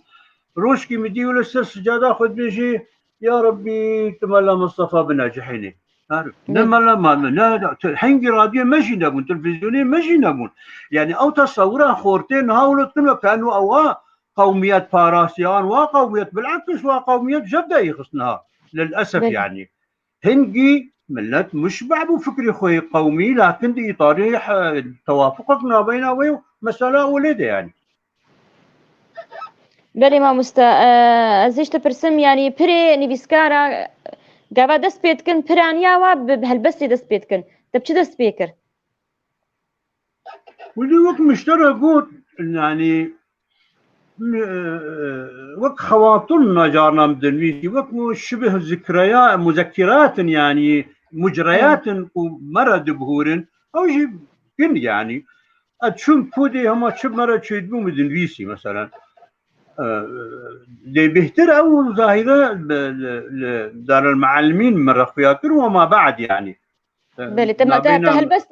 Rojkî min dî wilo ser sicada xwe dibêjê, Ya Rebbî, tu Mela Mustafa binecihînê. Her-, ne Belê. Mela ma-, ne, ne, tu, hingî radyoyê me jî nebûn, televîzyonê me jî nebûn. Yanî ew tesewira xortê niha wilo tune ke eno ewa qewmiyet parastî, an wa qewmiyet, bil'eks wa qewmiyet jev de yê xist niha. Lil'esef Belê. Yanî. Hingî milet muşbe bû fikrê xwe yê qewmî, lakin di îtarê, e, tewafuqek navbeyna wê û mesela olê de yanî. Belê mamoste, e, ez hê ji te pirsim, yanî pirê nivîskara, gava dest pê dikin, pira niya wa bi, bi helbestê dest pê dikin. Te bi çi dest pê kir? Wilo wek miştera got, yanî, e, wek xewatir nacarna min dinivîsî, wek mu şibih zikreya, muzekiratin, yanî mucreyatın ku me re dibihûrin, ew jî kin yanî. Ez çûm kûdê hema çi me re çêdibû min dinivîsî, meselen. E, lê bêhtir ew zahîre li, li, li Darul Muallimîn min re xuya kir û ma ba'd yanî. E, Belê, te, te, te nabêna helbest,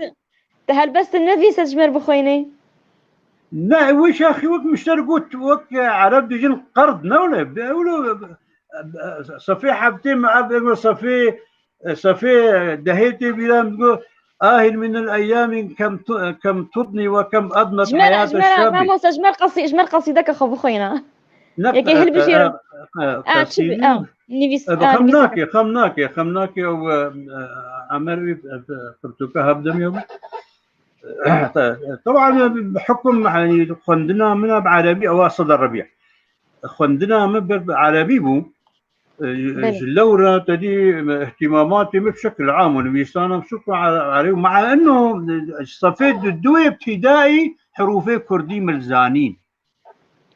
te helbest nevîs ez ji me re bixwînî? Ne, wê şaxî wek mişter got, wek Ereb dijin qerd ne wile, be wilo, e, e, sefê heftê me ev, ev sefê, e, sefê dehê tê bîra min digo, "Ahil min el eyyamin kem tu-, kem tudni ve kem adnet Ji me re, ji hayata me re, şabi." Mamoste, ji me re qesî-, ji me re qesîdeke xwe bixwîne. Ne, Yekê e, hilbijêre. E, e, A, çi qesîdî. Bi, a, nivîs, E, bi a, xem nivîs nake, xem nake, xem nake ew, e, e, Emer wî, e, e, pirtûke hevdemê bû. Te-, teban, e, bi hukum, yanî, xwendina min a bi erebî, ewa Sed Rebî. Xwendina min bi, bi erebî bû. E, Belê. Ji lewra te dî, e, îhtîmamatê min bi şekil am û nivîsana min suk û ere-, erebî. Mea eno, e, sefê du-, duê ibtîdaî herûfê kurdî min zanîn.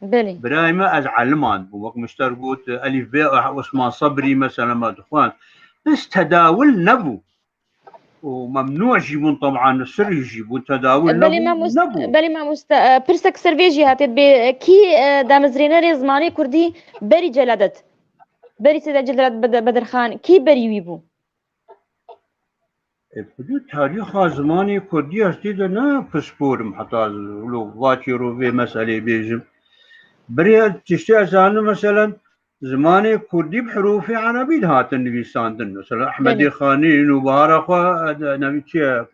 Belê. Birayê me ez eliman bûm. Wek mişter got, Elîf Bê, eh, Osman Sebrî mesela me dixwend. Pirs tedawil nebû. Û memnû jî bûn, teban sirî jî bûn, tedawil Belê nebû, mamost-, nebû. Belê mamoste, eh, pirsek ser vê jî hate bê, kî, eh, damezrênerê zimanê kurdî berî Celadet? Berî Sêde Celadet Bed-, Bedirxan, kî berî wî bû? E, xwedî tarîxa zimanê kurdî ez tê de ne pispor im, heta wilo va çêro vê meseleyê bêjim. Birê tiştê ez zanim, meselen, zimanê kurdî bi herûfê erebî dihatin nivîsandin. Mesela Ehmedê Belê. Xanî, Nûbahara xwe, e, nevî çi ye?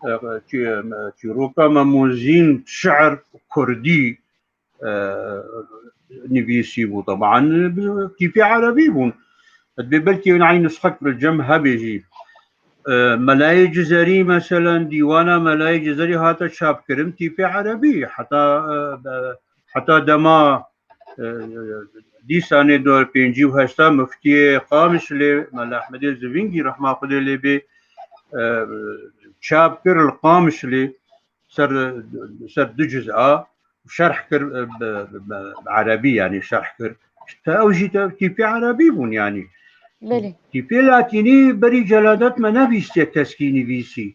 E, çi, e, çîroka Mem û Zîn, şi'r kurdî, e, nivîsî bû. Teban, bi tîpê erebî bûn. Dibê belkî eynî nusxek li cem hebe jî. E, Melayê Cizerî, meselen, dîwana Melayê Cizerî hate çapkirin tîpê erebî. Heta, e, be-, heta dema, e, dîsanê dor pêncî û heşta muftiyê Qamişlê, Mela Ehmedê Zivingî, rehma Xwedê lê bê, e, çap kir li Qamişlê ser, ser du cüz a. Şerh kir, e, bi, bi, bi erebî, yanî şerh kir. Te ew jî te tîpê erebî bûn, yanî. Belê. Tîpê latînî berî Celadet me nebîstiye keskî nivîsî.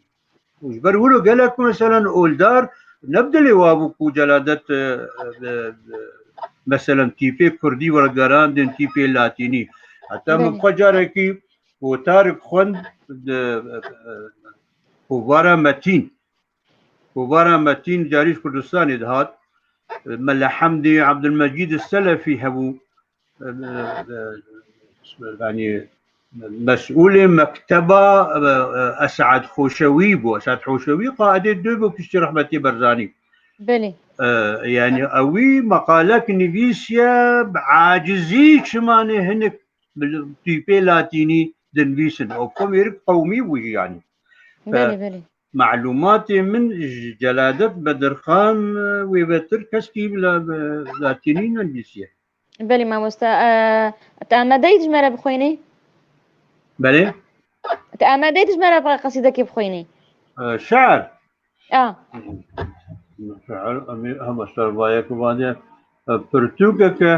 Û ji ber wilo gelek, meselen, oldar ne bi dilê wa bû ku Celadet, e, e, e, meselen, tîpê kurdî wergerandin tîpê latînî. Heta min Belê. xwe carekî gotarek xwend di, e, e, Kovara Metîn. Kovara Metîn carî ji Kurdistanê dihat. Mela Hemdî Ebdulmecîd Selefî hebû. Yanî mesûlê mekteba, e, e, Esad Xoşewî bû. Esad Xoşewî qaidê dû bû piştî rehmetî Berzanî. Belê. E, yanî ewî meqalek nivîsiye bi acizî çimanê hinek bi tîpê latînî dinivîsin. Ew kom êrik qewmî bû jî yanî. Belê, belê. Melûmatê min ji Celadet Bedirxan, e, wê vetir keskî la, latînî nenivîsiye. Belê mamoste, e, tu amadeyî ji me re bixwînî? Belê. Tu amadeyî ji me re qesîdekê bixwînî? E, şe'r. A. Şe'r, em ê hema servayek vadiye, e, pirtûkeke,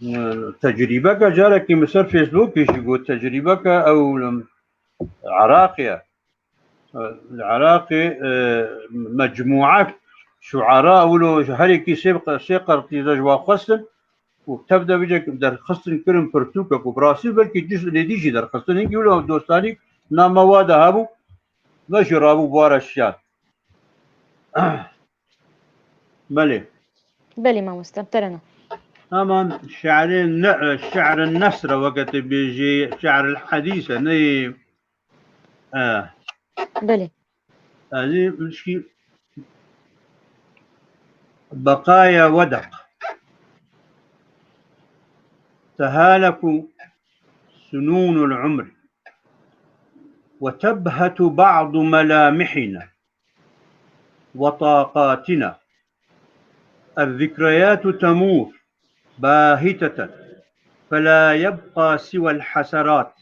e, tecrîbeke carekî min ser Facebookê jî got, tecrîbeke ew, em, Iraqê ye. Li Iraqê, e, mecmûa şuara wilo ji herêkî sê, sê qertîze ji wan xwestin û tev de vêcek derxistin kirin pirtûkek û bi rastî belkî cizlê dî jî derxistin. Hingî wilo dostanî nama wa de hebû, me jî rabû bi wa re şiyar. Belê. Belê mamoste, terena. Heman şe'rê ne, şe'rê nesr e, weke tu bêjî, şe'rê hedîs e, neyê. E. Belê. Ez ê mişkî beqaya wedaq. تهالك سنون العمر وتبهت بعض ملامحنا وطاقاتنا. الذكريات تموت باهتة، فلا يبقى سوى الحسرات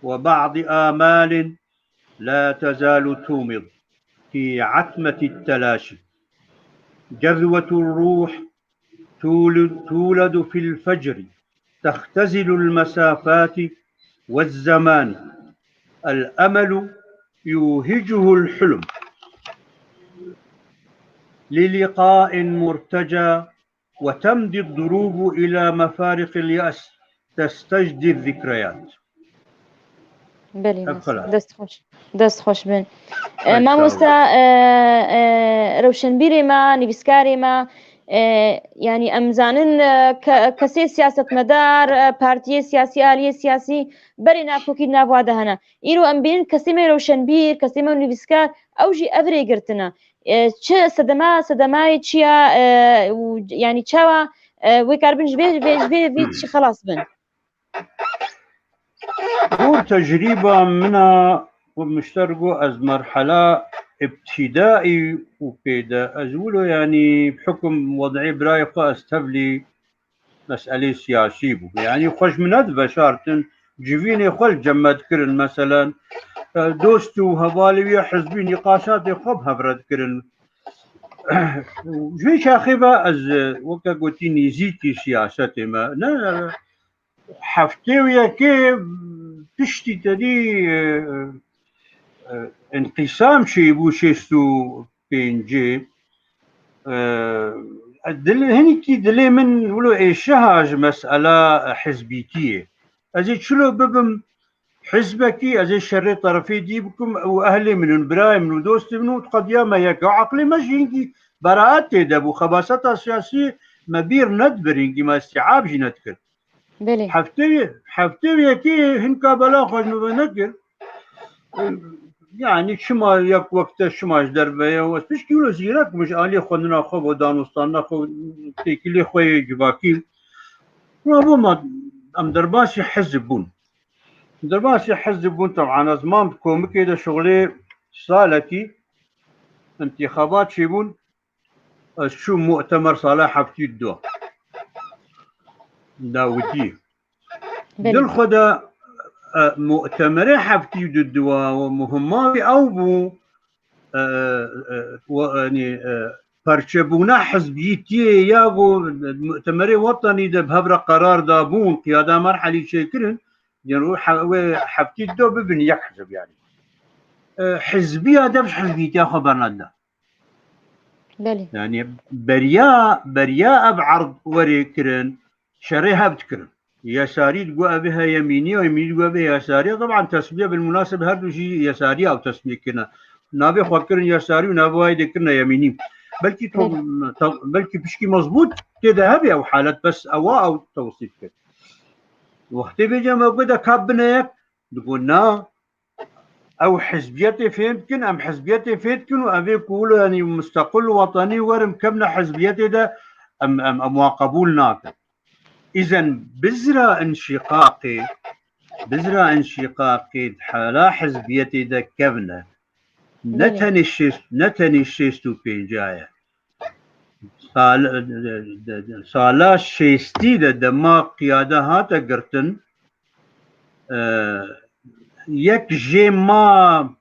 وبعض آمال لا تزال تومض في عتمة التلاشي. جذوة الروح تولد، تولد في الفجر، تختزل المسافات والزمان. الأمل يوهجه الحلم للقاء مرتجى، وتمضي الدروب إلى مفارق اليأس، تستجدي الذكريات. Belê, Ev mamoste. Xelas. Dest xweş. Dest xweş bin. E, Ay, sağ ol. Mamoste, e, e, rewşenbîrê me, nivîskarê me, e, yanî em zanin, e, ke-, kesê siyasetmedar, e, partiyê siyasî, aliyê siyasî berê nakokî di nav wa de hene. Îro em bînin kesê me rewşenbîr, kesê me nivîskar, ew jî ev rê girtine. E, çi sedema, sedemayê çi ya, e, û, yanî çawa, e, wê karibin ji vê, vê, ji vê, vê tişî xelas bin? Gor tecrîba min a, û mişter got, ez merhela îbtîdaî û pê de, ez wilo, yanî, bi hukum wed'ê birayê xwe ez tevlî meselê siyasî bû. Yanî xwe ji min nediveşartin, civînê xwe li cem me dikirin, meselen, e, dost û hevalê wî ya hizbî nîqaşatê xwe bi hev re dikirin. Ji vê çaxê ve ez, e, weke gotî nêzîkî siyasetê me, ne, heftê û yekê piştî tedî, e, e, înqîsam çêbû şêst û pêncê, e, dil-, hinekî dilê min wilo êşiha ji mesela hizbîtiyê. Ez ê çilo bibim hizbekî, ez ê şerê terefê dî bikim û ehlê min in, birayê min û dostê min û qediya me yek e. Eqlê me jî hinkî beraet tê de bû. Xebaseta siyasî me bîr nedibir, hinkî me îstîab jî nedikir. Belê. Heftê, heftê û yekê hinka bela xwe ji min ve nekir. Yanî çima yek wekte şima ji derve ye û ez pişkî wilo zîrek bûm ji aliyê xwendina xwe bo, danûstandina xwe, têkiliyê xwe yê civakî. Rabû ma em derbasî hizb bûn. Derbasî hizb bûn, teban ez mam di komikê de şixulê salekî, întîxabat çêbûn. Ez çûm mu'temer sala heftî û du. Dawitî. Belê. Dil xwe de, e, mu'temerê heftî û du wa û muhimma wî ew bû, e, e, we-, yanî, e, perçebûna hizbîtiyê ya ku mu'temerê wetanî de bi hev re qerar dabûn, qiyada merhelî çêkirin, yên û he-, wê heftî û du bibin yek hizb yanî. E, hizbiya dev ji hizbîtiya xwe bernadida. Belê. Yani beriya, beriya ev erd werê kirin, şerê hev dikirin. Yesarî digo ev heye, yemînî, yemînî digo ev yesarî. Taban tesmiye bil munasebe her du jî yesarî ew tesmiye kirine. Navê xwe kirin yesarî û navê wayê de kirine yemînî. Belkî to-, Belê. ta-, belkî pişkî mezbût tê de hebe ew halet, bes ewa ew tewsîf kir. Wextê vêce me got de kap bine yek, digo na, ew hizbiyetê fêm dikin, em hizbiyetê fêm dikin û ev ê ku wilo, yanî musteqil û wetanî werin kevne hizbiyetê de, em, em, em wan qebûl nakin. Îzen bizra înşîqaqê, bizra înşîqaqê di hala hizbiyetê de kevne. ne Belê. tenê şêst, ne tenê şêst û pênca ye. Sal-, sala şêstî de dema qiyade hate girtin, e, yek jê ma,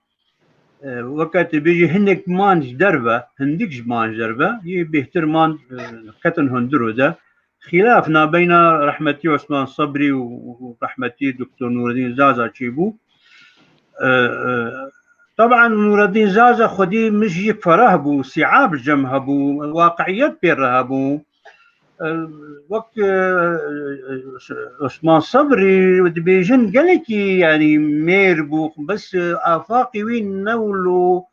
e, weke tu bêjî hinek man ji derve, hindik ji man ji derve, yê bêhtir man, e, ketin hundir û de. Xîlaf nabeyna rehmetî Osman Sebrî û, û rehmetî Doktor Nûreddîn Zaza çêbû. E, e, Taban Nûreddîn Zaza xwedî mij yek ferah bû, siab cem hebû, waqiiyet pê re hebû. E, wek, e, Osman Sebrî dibêjin gelekî, yanî mêr bû, bes, e, afaqî wî ne wilo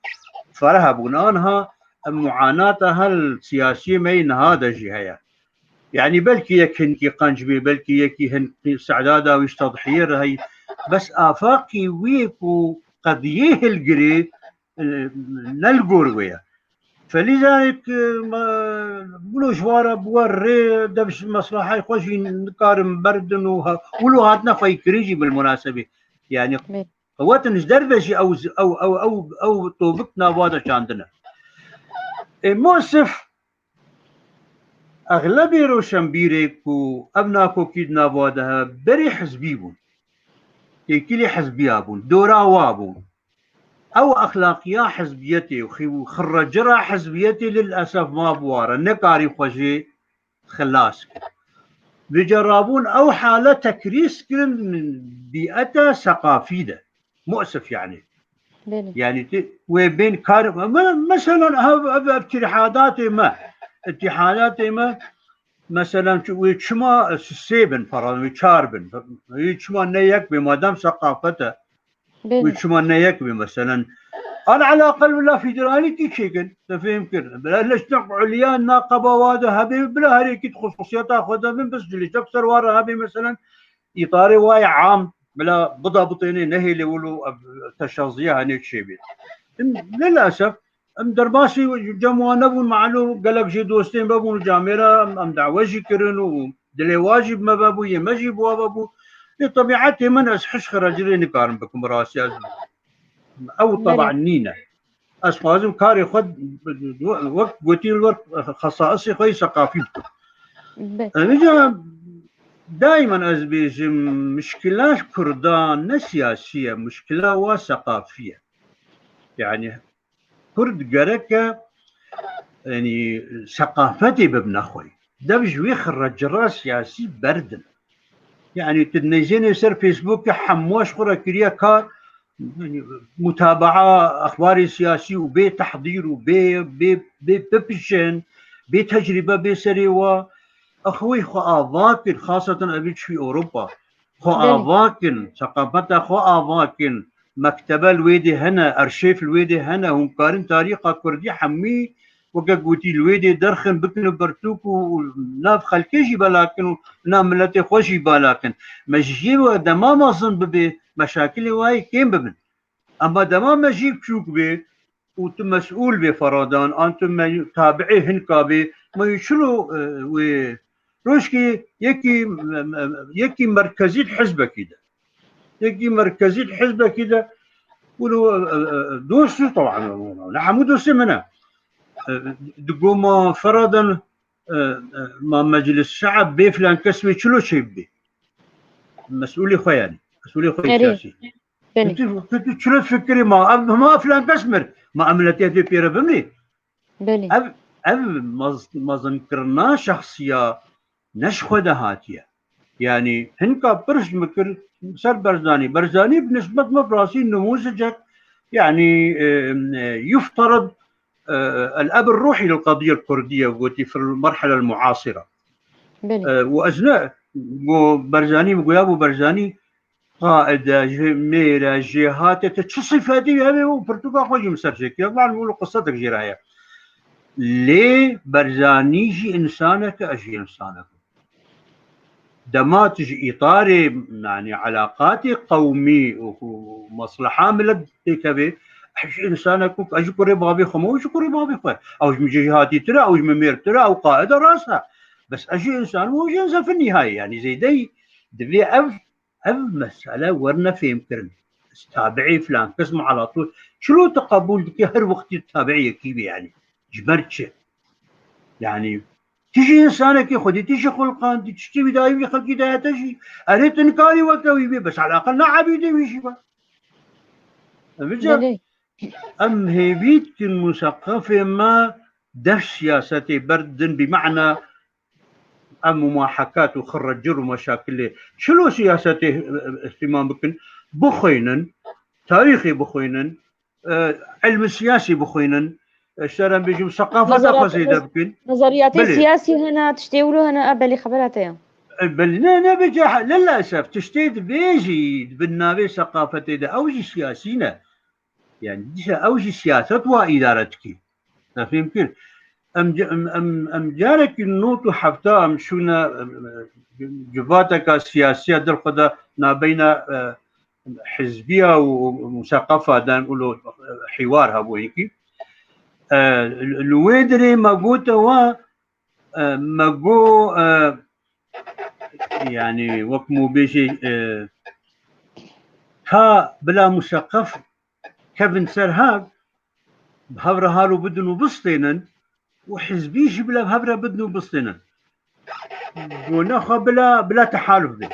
ferah bûn. Anha em muanata hel siyasiyê me yê niha de jî heye. Yanî belkî yek hinkî qenc bê, belkî yekî hinkî sedada wî ji tedhiyê re heyî. Bes afaqî wî ku qediyê hilgirê, e, ne li gor wê ye. Felîzayek, e, me, wilo ji wara bi we rê dev ji meslahayê xwe jî nikarin berdin û ha-, wilo hatine xweyîkirin jî bil munasebê. Yanî Bê. qewetin ji derve jî ew, ew, ew, ew, ew tobik nava de çandine. Ê, Mosif, exlebê roşenbîrê ku ev nakokî di nava de hebe, berê hizbî bûn. Têkilî hizbiya bûn. Dora wa bûn. Ew exlaqiya hizbiyetê û xi-, û xirrecira hizbiyetê lil esef ma bi wa re. Nekarî xwe jê xilas kir. Vêca rabûn ew hale tekrîs kirin bîete seqafî de. Muesif yanî. Belê. Yanî tu wê bên kar, me-, mesela ev, ev, ev îtîhadatê me, îtîhadatê me, mesela çi-, wê çima sê bin, falan, wê çar bin, wê çima ne yek bê, madem seqafet e, Belê. wê çima ne yek bê, mesela. Al alaqel bila federalîtî çêkin, te fêm kir. Bila leşnek ulya na qeba wa de hebe, bila her yekî di xususiyeta xwe de bin, bes cilîtek ser wa re hebe, mesela. Îtarê wa ye am, bila bida bitênê nehêlê wilo ev teşaziya henê çêbê. Em, lilesef, em derbasî cem wan nebûn, malûm gelek jê dostên me bûn û camêra em, em dawe jî kirin û dilê wa jî bi me vebû, yê me jî bi wa vebû. Lê tebîetê min ez hişk xiracirê nikarim bikim, rastî ez ew Belê. teba nîne. Ez xwazim karê xwe wek gotî li wer xesaisê xwe yê seqafî bikim. Be. Vêca daimen ez bêjim, mişkila Kurda ne siyasî ye, mişkila wa seqafî ye. Yanî Kurd gereke, yanî seqafetê bibine xweyî. Dev ji wê xirrecira siyasî berdin. Yanî tu nêzênê ser Facebookê hemû ji xwe re kiriye kar, yanî mutabaa exbarê siyasî û bê tehdîr û bê, bê, bê bipişin, bê tecrîbe bê serê wa. Axwî xwe ava kin, xaseten evî çû Ewropa. Xwe Belê. ava kin, seqafeta xwe ava kin. Mektebe li wê dê hene, arşîv li wê dê hene, hûn karin tarîxa Kurdî hemî weke gotî li wê dê derxin, bikin û pertûk û, û nav xelkê jî bela kin û nav miletê xwe jî bela kin. Me ji yê we dema mezin bibê, meşakilê wayê kêm bibin. Ema dema me jî biçûk bê û tu mesûl bê feradan, an tu me tabiê hinka bê, me yê çilo, e, wê rojkê yekî, yekî merkezî di hizbekî de. Yekî merkezî di hizbekî de. Wilo, e, e, e, dost û taban, ne hemû dostê min e. E, di goma feradan, e, e, ma meclis şe'b bê filan kes wê çilo çê bibê. Mesûlê xwe yanî. Mesûlê xwe Erê. siyasî. Belê. Tu, tu, tu çilo fikirî ma, ev, ma filan kes mir. Ma em miletê pê re bimrê. Belê. Ev, ev mez-, mezinkirina şexsiya ne ji xwe de hatiye. Yanî hinka pir ji min kir ser Berzanî. Berzanî bi nisbet me bi rastî nimûzicek, yanî, e, e, yufterid, e, el-eb ruhî lil qediye kurdiye gotî fil merhele muasira. Belê. E, û ez ne, go Berzanî, min goya bû Berzanî, qaide, ji mêre, jêhatê, te çi sifetî hebe û pirtûka xwe jî min ser çêkiriye. Van wilo qisetek jê re heye. Lê Berzanî jî însanek e, ez jî însanek im. Dema tu ji îtarê, yanî elaqatê qewmî û, û mesleha milet têkevê, ez jî însanek im, ez ji kurê bavê xwe me û ji kurê bavê xwe. Ew ji min cihêhatîtir e, ew ji min mêrtir e, ew qaide rast e. Bes ez jî însan im û jî însan fî nihayê. Yanî zêdeyî divê ev Ev mesele werine fêhmkirin. Ez tabiê filan kes me ala tol. Çilo tu qebûl dikî her wextî tabiî yekî bî yani? Ji ber çi? Yani tu jî insanekî, xwedî tu jî xulqandî, tiştî wî dayî wî xelkî dayete jî. Erê tu nikarî weke wî bî, bes eleqel ne ebîdê wî jî be. Em vêca Belê. em hêvî dikin museqefê me dev siyasetê berdin, bi ma'na em mumahekat û xirrecir û meşakilê. Çilo siyasetê, e, e, îhtîmam bikin, bixwînin, tarîxê bixwînin, e, ilmi siyasî bixwînin, e, ji te re bêjim, seqafeta xwe Nezeriyat-, zêde nez-, bikin. Nezeriyatê Belê. siyasî hene, tiştê wilo hene, a belê xebera te ya. E, belê, ne, ne, bêje, lilesef, tiştê dibêjî di bin navê seqafetê de, ew jî siyasî ne. Yani dîsa ew jî siyaset wa îdare dikî. Te fêm kir? Em, em, em, em carekî nod û hefta em şûne, em, em, civateka siyasiya der xwe de nabeyna, e, hizbiya û museqefa de û lo, e, hîwar hebû hinkî. E, li wê dirê me gote wa, e, me go, e, yani wek mû bêjî, e, ta bila museqef kevin ser hev, bi hev re hal û bidin û bistênin û hizbî jî bila bi hev re bidin û bistênin. Gona xwe bila, bila tehaluf be.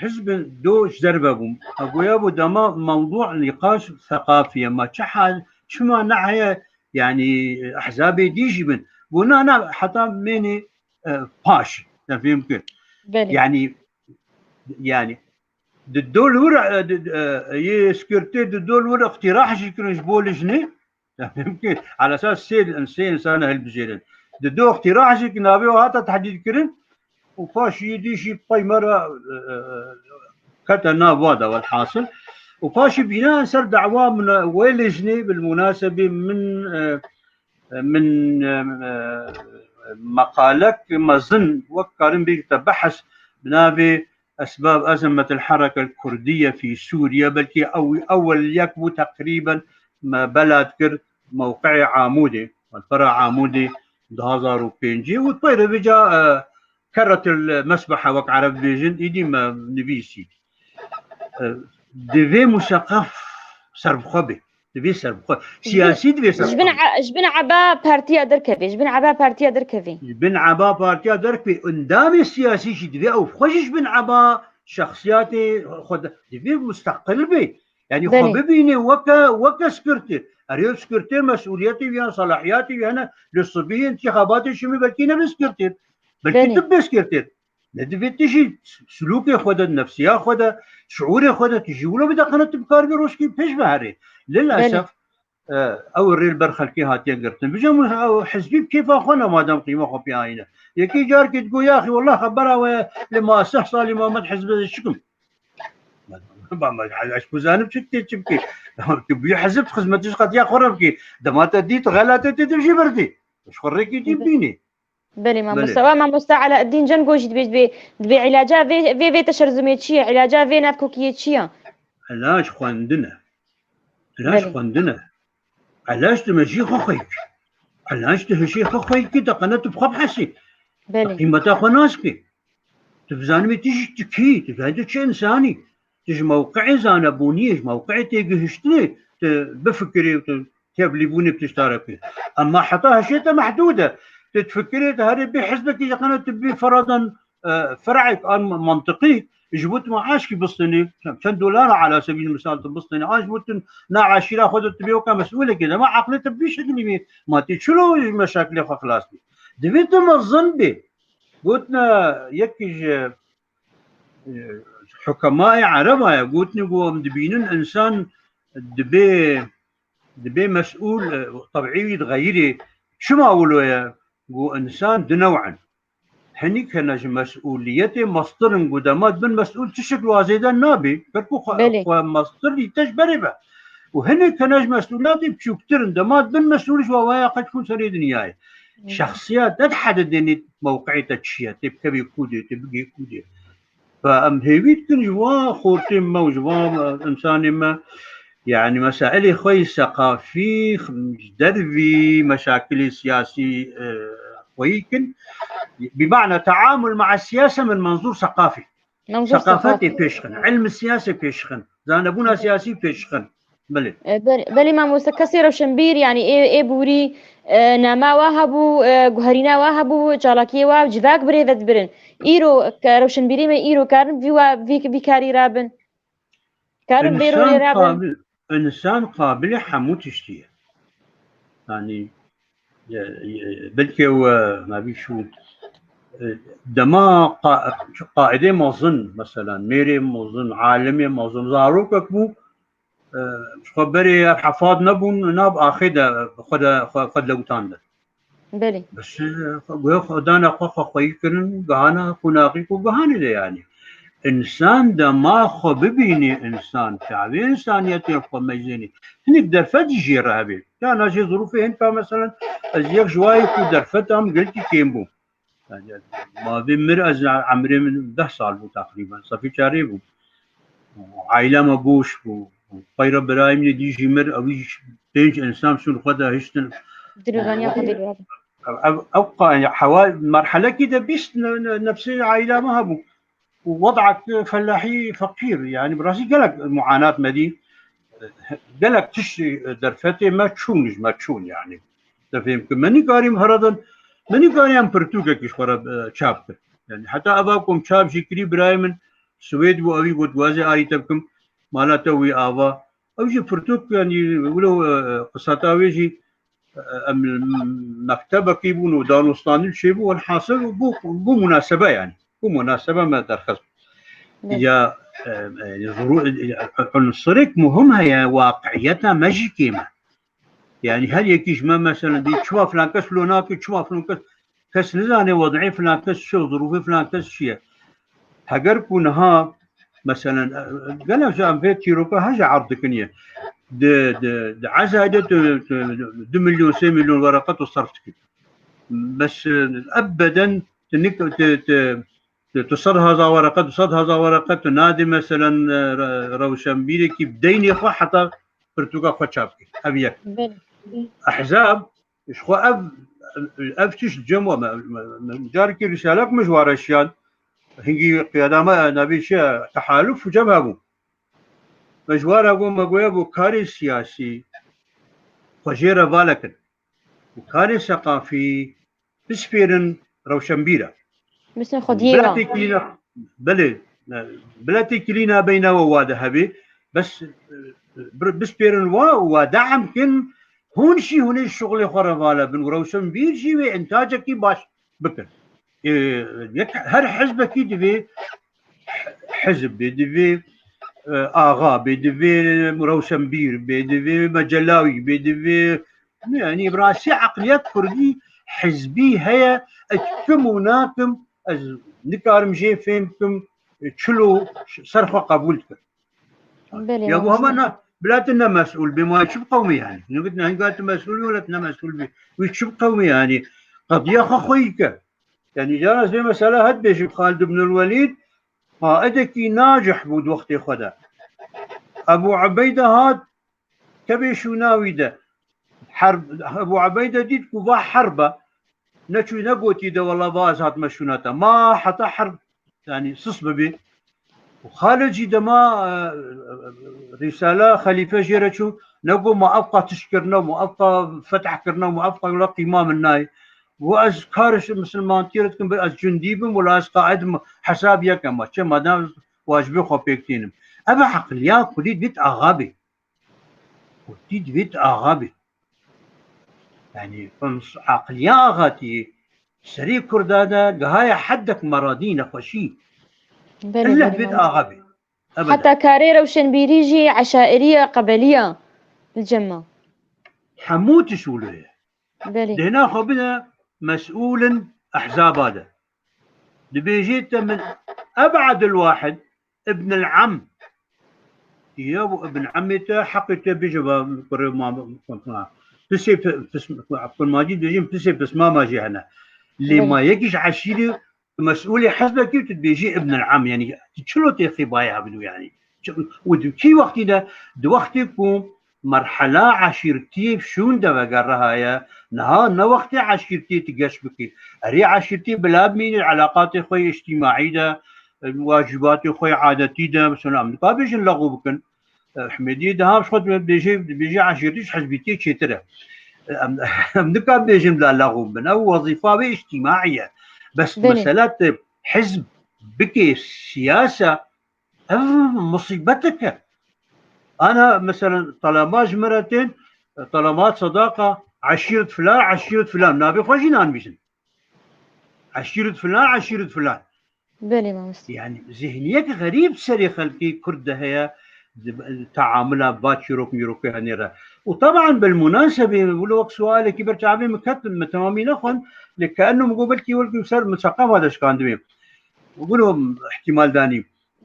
Hizbin do ji derve bûn. Ew goya bû dema mewdû nîqaş seqafî ye. Ma çi hal, çima neheye, yani ehzabê dî jî bin. Gona na heta mênê, e, paş. Te fêm kir? Belê. Yani, yani, di dol wir, e, di, e, yê sekirtê di dol wir iqtîrah jî kirin ji bo lijnê. Te fêm kir? Ala esas sê, sê insana hilbijêrin. Di do iqtîrah jî ki navê wan hate tehdîd kirin û paşî yê dî jî pey me re, e, e, kete nav wa de welhasil. Û paşî bîna ser dawa min, wê lijnê bil munasebê min, e, e, min, e, e, meqalek mezin wek karin bêjim te behs bi navê Esbab Ezemetil Hereke Kurdiye fî Sûriye, belkî ew, ewel yek bû teqrîben me bela dikir mewqeê Amûdê, malpera Amûdê du hazar û pêncê û peyre vêca, e, keretil mesbehe wek Ereb dibêjin, îdî me nivîsî. E, divê museqef serbixwe be. Divê serbixwe. Siyasî divê serbixwe Ji bin be. e-, ji bin eba partiya derkevê, ji bin eba partiya derkevê. Ji bin eba partiya derkevê. Endamê siyasî jî divê ew xwe jî ji bin eba şexsiyatê xwe de, divê musteqil be. Yani xwe Belê. bibîne weke, weke sekirtêr. Erê sekirtêr mesûliyetê wî hene, selahiyatê wî hene, li sibihê intixabatê şimê belkî nebe sekirtêr. Belkî Belê. tu bê sekirtêr. Ne divê tu jî silûkê xwe de, nefsiya xwe de, şiûrê xwe de, tu jî wilo bide qene tu bikaribî rojkî pêş ve herê. Lilesef, e, ew rê li ber xelkê hatiye girtin. Bijî ew hizbî bi kêfa xwe ne, madem qîma xwe pê ayîne. Yekî carkî digo, yaxî, wallah xebera we ye, lê ma sih salî ma me di hizbê de çi kim? Ba me, ez ku zanim çi dikê, çi bikê? Tu bûyî hizb, xizmetî ji qetiya xwe re bikî. Dema te dît, xelatê tê, tu jî birdî. Ji xwe rêkê dî Belê. bînî. Belê, Belê. mamoste. Wa mamoste Elaeddîn Cengo jî dibê, dibê, dibê îlaca vê, vê, vê teşerzumê çi ye? Îlaca vê navkokiyê çi ye? Îlac xwendin e. Îlac Belê. xwendin e. Îlac tu mejiyê xwe xweyî kî. Îlac tu hişê xwe xweyî kî, te qene tu bi xwe bihesî. Belê. Te qîmeta xwe nas kî. Tu bizanibî tu jî tu kî, tu zayê tu çi insanî. Tu ji mewqeê zanebûniyê, ji mewqeê têgihiştinê tu bifikirî û tu tevlîbûnê bi tişta re bikî. Ema heta hişê te mehdûd e. Tu difikirî tu herê bê hizbekî ji qene tu bî feradan, e, fer'ek an mantiqî, ji bo tu maaşkî bistênî, çend dolara ala sebîl misal tu bistênî, an ji bo tu na eşîra xwe de tu bê weke mesûlekê, dema aqlê te bi vî şekilî bî, ma tê çilo ji meşakilê xwe xilas bî. Divê tu mezin bî. Gotine yekî ji, e, hukemayê Ereba ye, gotine ku em dibînin insan dibê, dibê mesûl, e, tebî wî dixeyirê. Çima wilo ye? Ku insan du new in. Hinîk hene ji mesûliyetê mestir in, ku dema dibin mesûl tişik li wan zêde nabê, ber ku xwe, Belê. xwe mestir dîte ji berê be. Û hinîk hene ji mesûliyetê biçûktir in, dema dibin mesûl ji wan waya qet çûn serê dinyayê. Hı. Şexsiyet ne dihedidênê mewqeê te çi ye, tê bikevê kûdê, tê bigê kûdê. Ve em hêvî dikin ji van xortên me û ji van, e, insanên me, yani mesailê xwe yê seqafî, ji dervî meşakilê siyasî, e, xweyî kin. Bi ma'na teamul ma'a siyase min menzûr seqafî. Menzûr Seqafetê seqafî. pêşxin, ilmi siyasê pêşxin, zanebûna siyasî pêşxin. Belê. E, belê, belê mamoste, kesê rewşenbîr, yanî ê, ê bûrî, e, nama wa hebû, e, guherîna wa hebû, çalakiyê wa civak bi rê ve dibirin. Îro ke rewşenbîrî me îro karin vî wa, vî, vî karî rabin. Karin vê rolê Însan rabin. qabil, însan qabilê hemû tiştî ye. Yanî, e, e, belkê we, nabî şu, e, dema qa-, qaidê mezin, mesela, mêrê mezin, alimê mezin, zarokek bû, e, ji xwe berê ev hefat nebûn, nav axê de xwe de, xwe, xwe de lewitandin. Belê. Bes, e, xwe, xwe dana xwe, xwe xweyî kirin, gihana qonaxî ku gihanê de yanî. Însan dema xwe bibînî, însan çavê însaniyetê xwe mejênî. Hinek derfet jî jê re hebe. Yana jê zirûfê hin ka, meselen, ez yek ji wayê ku derfet am gelkî kêm bû. Yani, ma vê mir ez emrê min deh sal bû teqrîben. Sefî çarê bû. Aîla me goş bû. Xeyra birayê min ê dî jî mir, ew jî pênc însan çûn xwe de hiştin. Dilozaniya xwe dê rabin. Ev, ev, ew qa-, hewa merhelekî de bîst ne-, ne-, nefsê aîla me hebû. Û wed'ek felahî feqîr, yani bi rastî gelek muanat me dî. Gelek tişt derfetê me çûn, ji me çûn yani. Te fêm kir. Me nîkarîm heradan, me nîkarî em pirtûkekî ji xwe re, e, çap kir. Yani heta eva ku em çap jî kirî, birayê min Swêd bû, ewî got, "Wazê arî te bikim, mala te wî ava." Ew jî pirtûk, yani wilo, e, qiseta wê jî, e, em mektebekî bûn û danûstandin çêbû, welhasil bû, bû munasebe yani. Bû munasebe me derxist. Evet. Ya, e, e, zuru-, e, unsurek muhim heye, waqiiyeta me jî kêm e. Yani her yekî ji me, mesela, dî çima filan kes lo nake, çima filan kes, kes nizane wed'ê filan kes çi ye, zirûfê filan kes çi ye. Heger ku niha, mesela, e, gelek ji em vê tîroka heye erd dikin ye. Di, di, di Ezayê de tu, tu du milyon, sê milyon wereqe tu serf dikî. Bes, e, ebeden tu nik-, tu, tu, tu, tu sed hezar wereqe, du sed hezar wereqe tu nadî, meselen, e, re-, rewşenbîrekî bi deynê xwe heta pirtûka xwe çap kir. Ev yek. Belê. Ehzab, ji xwe ev, ev tişt cem we me, me, me, carekî rîsalek min ji ware şiyan, hingî qiyada me, navê çi ye, tehaluf û cem hebû. Me ji ware got, me goye bû karê siyasî, xwe jê re vale kin. Û karê seqafî, bispêrin rewşenbîra. Bisin xwediyê wa. Bila têkilîna, belê, e, bila têkilîna beyna we wa de hebe, bes, e, bir-, bispêrin wa û wa de'em kin, hûn jî hûn ê şuxulê xwe re vale bin û rewşenbîr jî wê intacekî baş bikin. E, yek, her hizbekî divê hizb bê, divê, e, axa bê, divê rewşenbîr bê, divê mecelawî bê, divê, yani, bi rastî eqliyet kurdî hizbî heye, ez kim û nakim, ez nikarim jê fêm bikim, çilo ser xwe qebûl dikim. Belê, Ya bu mamoste. Hema na, bila tu ne mesûl bî, ma çi bi qewmî yani? Nû gotine, hinga tu mesûl bî, wela tu ne mesûl bî. Wî çi bi qewmî yani? Qediya xwe xweyî ke. Yani, cara ez vê mesela het bêjim, Xalid ibn el-Welîd, qaidekî nacih bû di wextê xwe de. Ebu Ubeyde hat, kevê şûna wî de. Herb, Ebu Ubeyde dît ku va herb e. Neçû negotî de, "Wela va ez hatime şûna te." Ma heta herb, yani sis bibî. Û Xalid jî dema, e, e, e, Rîsala Xelîfe jê re çû, negot, "Ma ev qa tişt kirine, ma ev qa fetih kirine, ma ev qa wela qîma min nayê." Got, "Ez karê misilmantiyê re dikim, ez cundî bim, wela ez qaid im, hesab yek e, ma çi, madem wacibê xwe pêk tînim." Ev e eqliya kurdî divêt axa bê. Kurdî divêt axa bê. Yani, uns-, aqliya axatî serê Kurda de gihaye heddek meradî, nexweşî. Belê, Ille belê, divêt mamoste. axa bê. Ebeden. Heta karê rewşenbîrî jî eşairiya, qebeliya li cem me. Hemû tişt wilo ye. Belê. Dêhna xwe bide mesûlin ehzaba de. Dibêjê te min eb'edil wahid ibn el-am. Ya bu ibn amê te, heqê te bêje ba kurê ma, pisê pi-, pis-, Abdulmacîd dibêjin pisê pismama jî hene. Lê Belê. Ma yekî ji eşîrê mesûlê hizbekî tu dibêjî ibn el-am, yani tu çilo tê xêbayê hebidû yani. Çi-, û di kî wextî de, di wextê ku merhela eşîrtiyê şûn de vegerihaye, niha ne wextê eşîrtiyê tu geş bikî. Erê eşîrtiyê bila bimînî elaqatê xwe yê îctîmaî de, wacîbatê xwe yê adetî de, mesela em nikabêjin lexû bikin. Hemêdiyê diha ji xwe dibêje, dibêje eşîretî ji hizbîtiyê çêtir e. Em, em nikan bêjin bila lexûm bin. Ew wezîfa wê îctîmaî ye. Bes Belê. Mesela te hizb bike siyasa, ev musîbetek e. Ana, mesela, telema ji me re tên, telema sadaqa, eşîret filan, eşîret filan. Navê xwe jî nanivîsin. Eşîret filan, eşîret filan. Belê, mamoste. Yani, zihniyek xerîb serê xelkê Kurd de heye, di, teamula va çîrok mîrokê henê re. Û teban, bil munasebê, wilo wek sualekî ber çavê min ket, min temamî nexwend, lê ke enû min got, belkî, belkî ser min seqefa de şikandibê. Wilo ihtimal danî.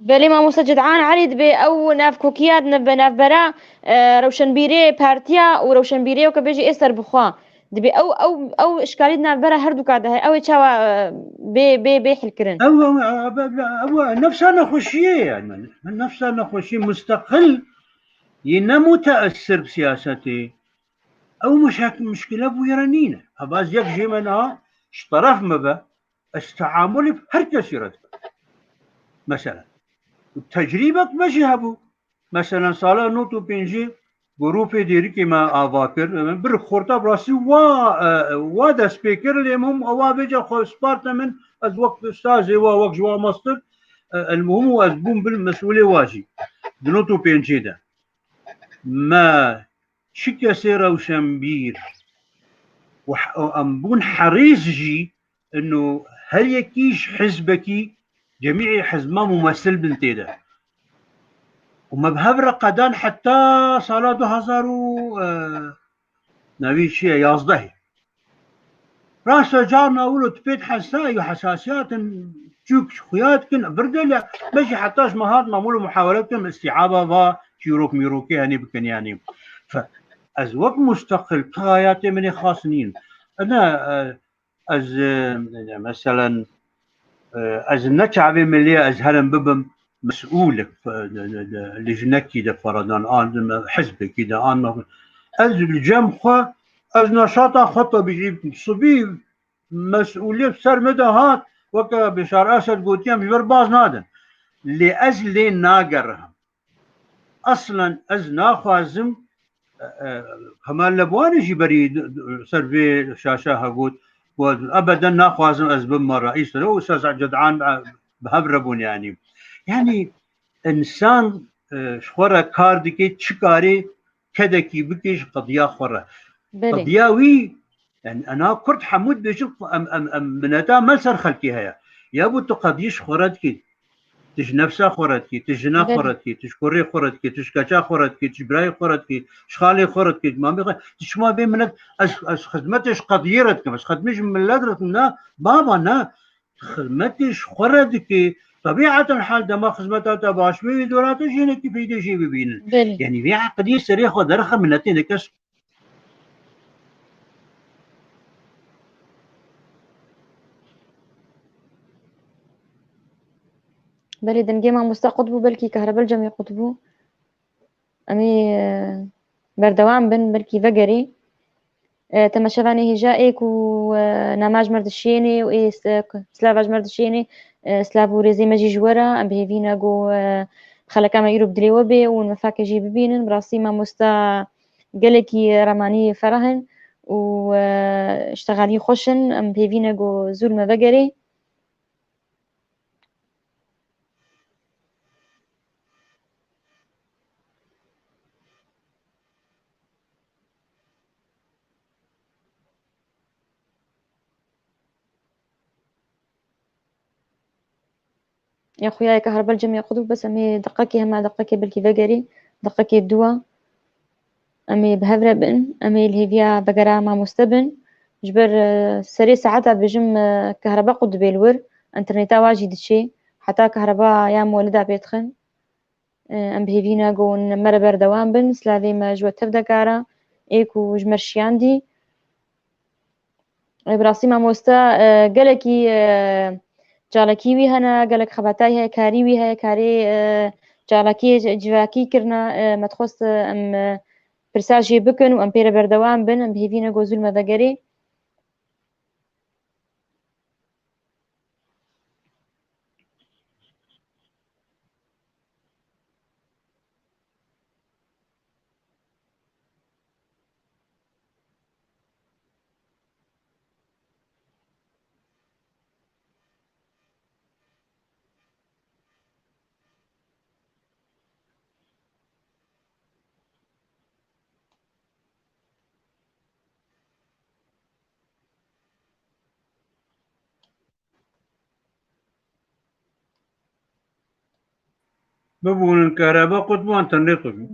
Belê, mamoste Ced'an Elî, dibê ew navkokiya di nav-, navbera, e, rewşenbîrê partiya û rewşenbîrê weke bêjî ê serbixwe. Dibê ew, ew, ew işkalî di navbera herduka de heye. Ew ê çawa, e, bê, bê, bê hilkirin? Ew, ew, ew, ew, ew, ew nefsa nexweşiyê ye, yani. Nefsa nexweşiyê musteqil yê ne muteessir bi siyasetê. Ew muşek-, muşkile bûyere nîne. Heba ez yek jê me niha ji teref me be, ez teamulî bi her kesî re dikim. Mesela. Û tecrîbek me jî hebû. Mesela sala nod û pêncî grûpê dêrikê me ava kir. Min bir xorta bi rastî wa, e, wa dest pê kir, lê min ewa vêca xwe sparte min, ez wek ustazê wa, wek ji wa mestir, e, el muhim û ez bûm bil mesûlê wa jî. Di nod û pêncê de. Me çi kesê rewşenbîr û h-, û em bûn herîs jî, ino her yekî ji hizbekî, cemî hizba mumesil bin tê de. Û me bi hev re qedan heta sala du hezar û, e, navî çi ye, yazdehê. Rast e, carna wilo tu pê dihesayî û hesasiyatin çûk ji xuya dikin, vir de, lê me jî heta ji me hat mamûl û muhawele dikin, îstîaba va çîrok mîrokê henê bikin, yanî. Fe-, ez wek musteqil tu hayatê min ê xas nîn. Ne, e, ez, e, meselen, e, ez ne çavê min lê ez herim bibim mesûlek, e, li jinekî de feredan, an hizbekî de, an ez li cem xwe, ez neşata xwe tabî jî sibî mesûliyet ser min de hat, weke Bişar Esed gotiye, em ji vir baz nadin. Lê ez lê nagerihim. Eslen ez naxwazim, e, e, Kemal Lebwanê jî berî d-, d-, ser vê şaşa ha got, got, ebeden naxwazim ez bibime reîs. Û Ustaz Ced'an, e, bi hev re bûn, yanî. Yanî, însan, e, ji xwe re kar dike, çi karê kedekî bike ji qediya xwe re. Belê. Qediya wî, yani, ena Kurd hemû dibêjin, em, em, em, mineta me li ser xelkê heye. Ya bû tu qediyê ji xwe re dikî, tu ji nefsa xwe re dikî, tu jina xwe Belê. re dikî, tu ji kurê xwe re dikî, tu ji keça xwe re dikî, tu ji birayê xwe re dikî, ji xalê xwe re dikî, ji mamê xwe, tu çima vê minet, ez, ez xizmetê ji qediyê re dikim, ez xizmetê ji milet re dikim, na, baba, na, xizmetê ji xwe re dikî. Tebîetel hal dema xizmeta te baş bê, wî dora te jî hinekî feydê jê bibînin. Belê. Yanî vê eqiliyê serê xwe derxe, miletê neke. Belê, dengê mamoste qut bû, belkî kehrebe li cem wî qut bû. Em ê, e, berdewam bin, belkî vegerê. E, temaşevanê hêja ê ku, e, nama ji me re dişênê û ê s-, e, ku silava ji me re dişênê, e, silav û rêzê me jî ji we re. Em bi hêvî ne ku, e, xeleka me îro bi dilê we bê û me fake jî bibînin. Bi rastî mamosta gelekî remanî ferah in û, e, ştexalî xweş in. Em bi hêvî ne ku zû li me vegerê. Ya xuya ye ke herbel cem ya xwe dû, bes em ê deqekê, hema deqekê belkî vegerî, deqekê dû a. Em ê bi hev re bin, em ê li hêviya vegera mamoste bin. Ji ber, e, serê saeta bêjim, e, kehreba qut dibe li wir, înterneta wa jî diçê, heta kehreba ya molida pê dixin. E, em bi hêvî ne ku hûn me re berdewam bin. Silavê me ji we tev dekara, ê ku ji me re şiyandî. E, bi rastî mamoste, e, gelekî, e, çalakî wî hene, gelek xebatayî heye, karî wî heye, karê, e, çalakiyê ci-, civakî kirine, e, me dixwest, e, em, e, pirsa jê bikin û em pê re berdewam bin, em bi hêvî ne ku zû li me vegerê. Bibûnin kehreba qut bû, internet qut bû.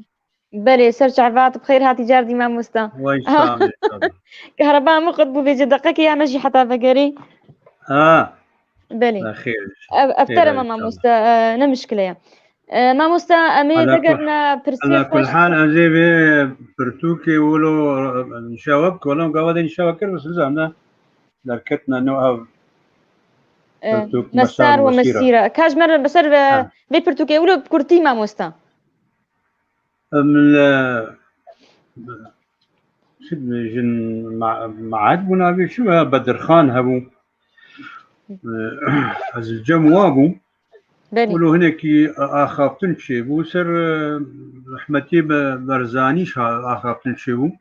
Belê, ser çava tu bi xêr hatî car dî mamosta. Way sağ ol, sağ ol. Kehreba min qut bû, vêce deqekê ya me jî heta vegerî. Ha. Belê. Xêr. Ev, ev Xêr tere me inşallah. Mamosta, e, ne mişkile ye. E, mamosta, em ê Ala kul-, vegerine pirsê ala kul xweş. Hal, ez ê vê pirtûkê wilo, e, nîşa we bikim, wela gava de nîşa we kir, siz em ne derketine no ev E, pirtûk, Mesar Mesar û û Mesîra. Mesîra. Ka ji me re bi ser ve Ha. vê pirtûkê wilo bi kurtî mamosta. Em li, çi dibêjin, ma-, Maed bû navê çi ve? Bedirxan hebû. E, ez li cem wa bûm. Belê. Wilo hinekî axaftin çêbû. Ser, e, rehmetî Be-, Berzanî şa-, axaftin çêbû.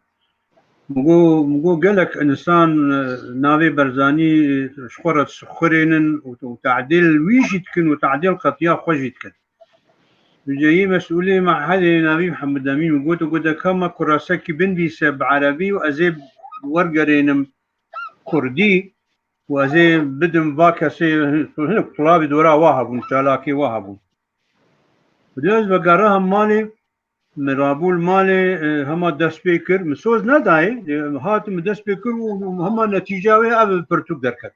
Min got, min got gelek insan, e, navê Berzanî ji xwe re dişixurênin û, û tadîl wî jî dikin û tadîl qetiya xwe jî dikin. Vêceyî mesûlê mehedê navî Mihemed Emîn min got, got, deka me kurasekî binvîse bi erebî û ez ê wergerênim kurdî û ez ê bidim va kesê, hinek tulabî dora wa hebûn, çalakê wa hebûn. Û ez vegera hem malê, min rabû li malê, e, hema dest pê kir, min soz nedayê, e, hat min dest pê kir û, û hema netîca wê ev pirtûk derket.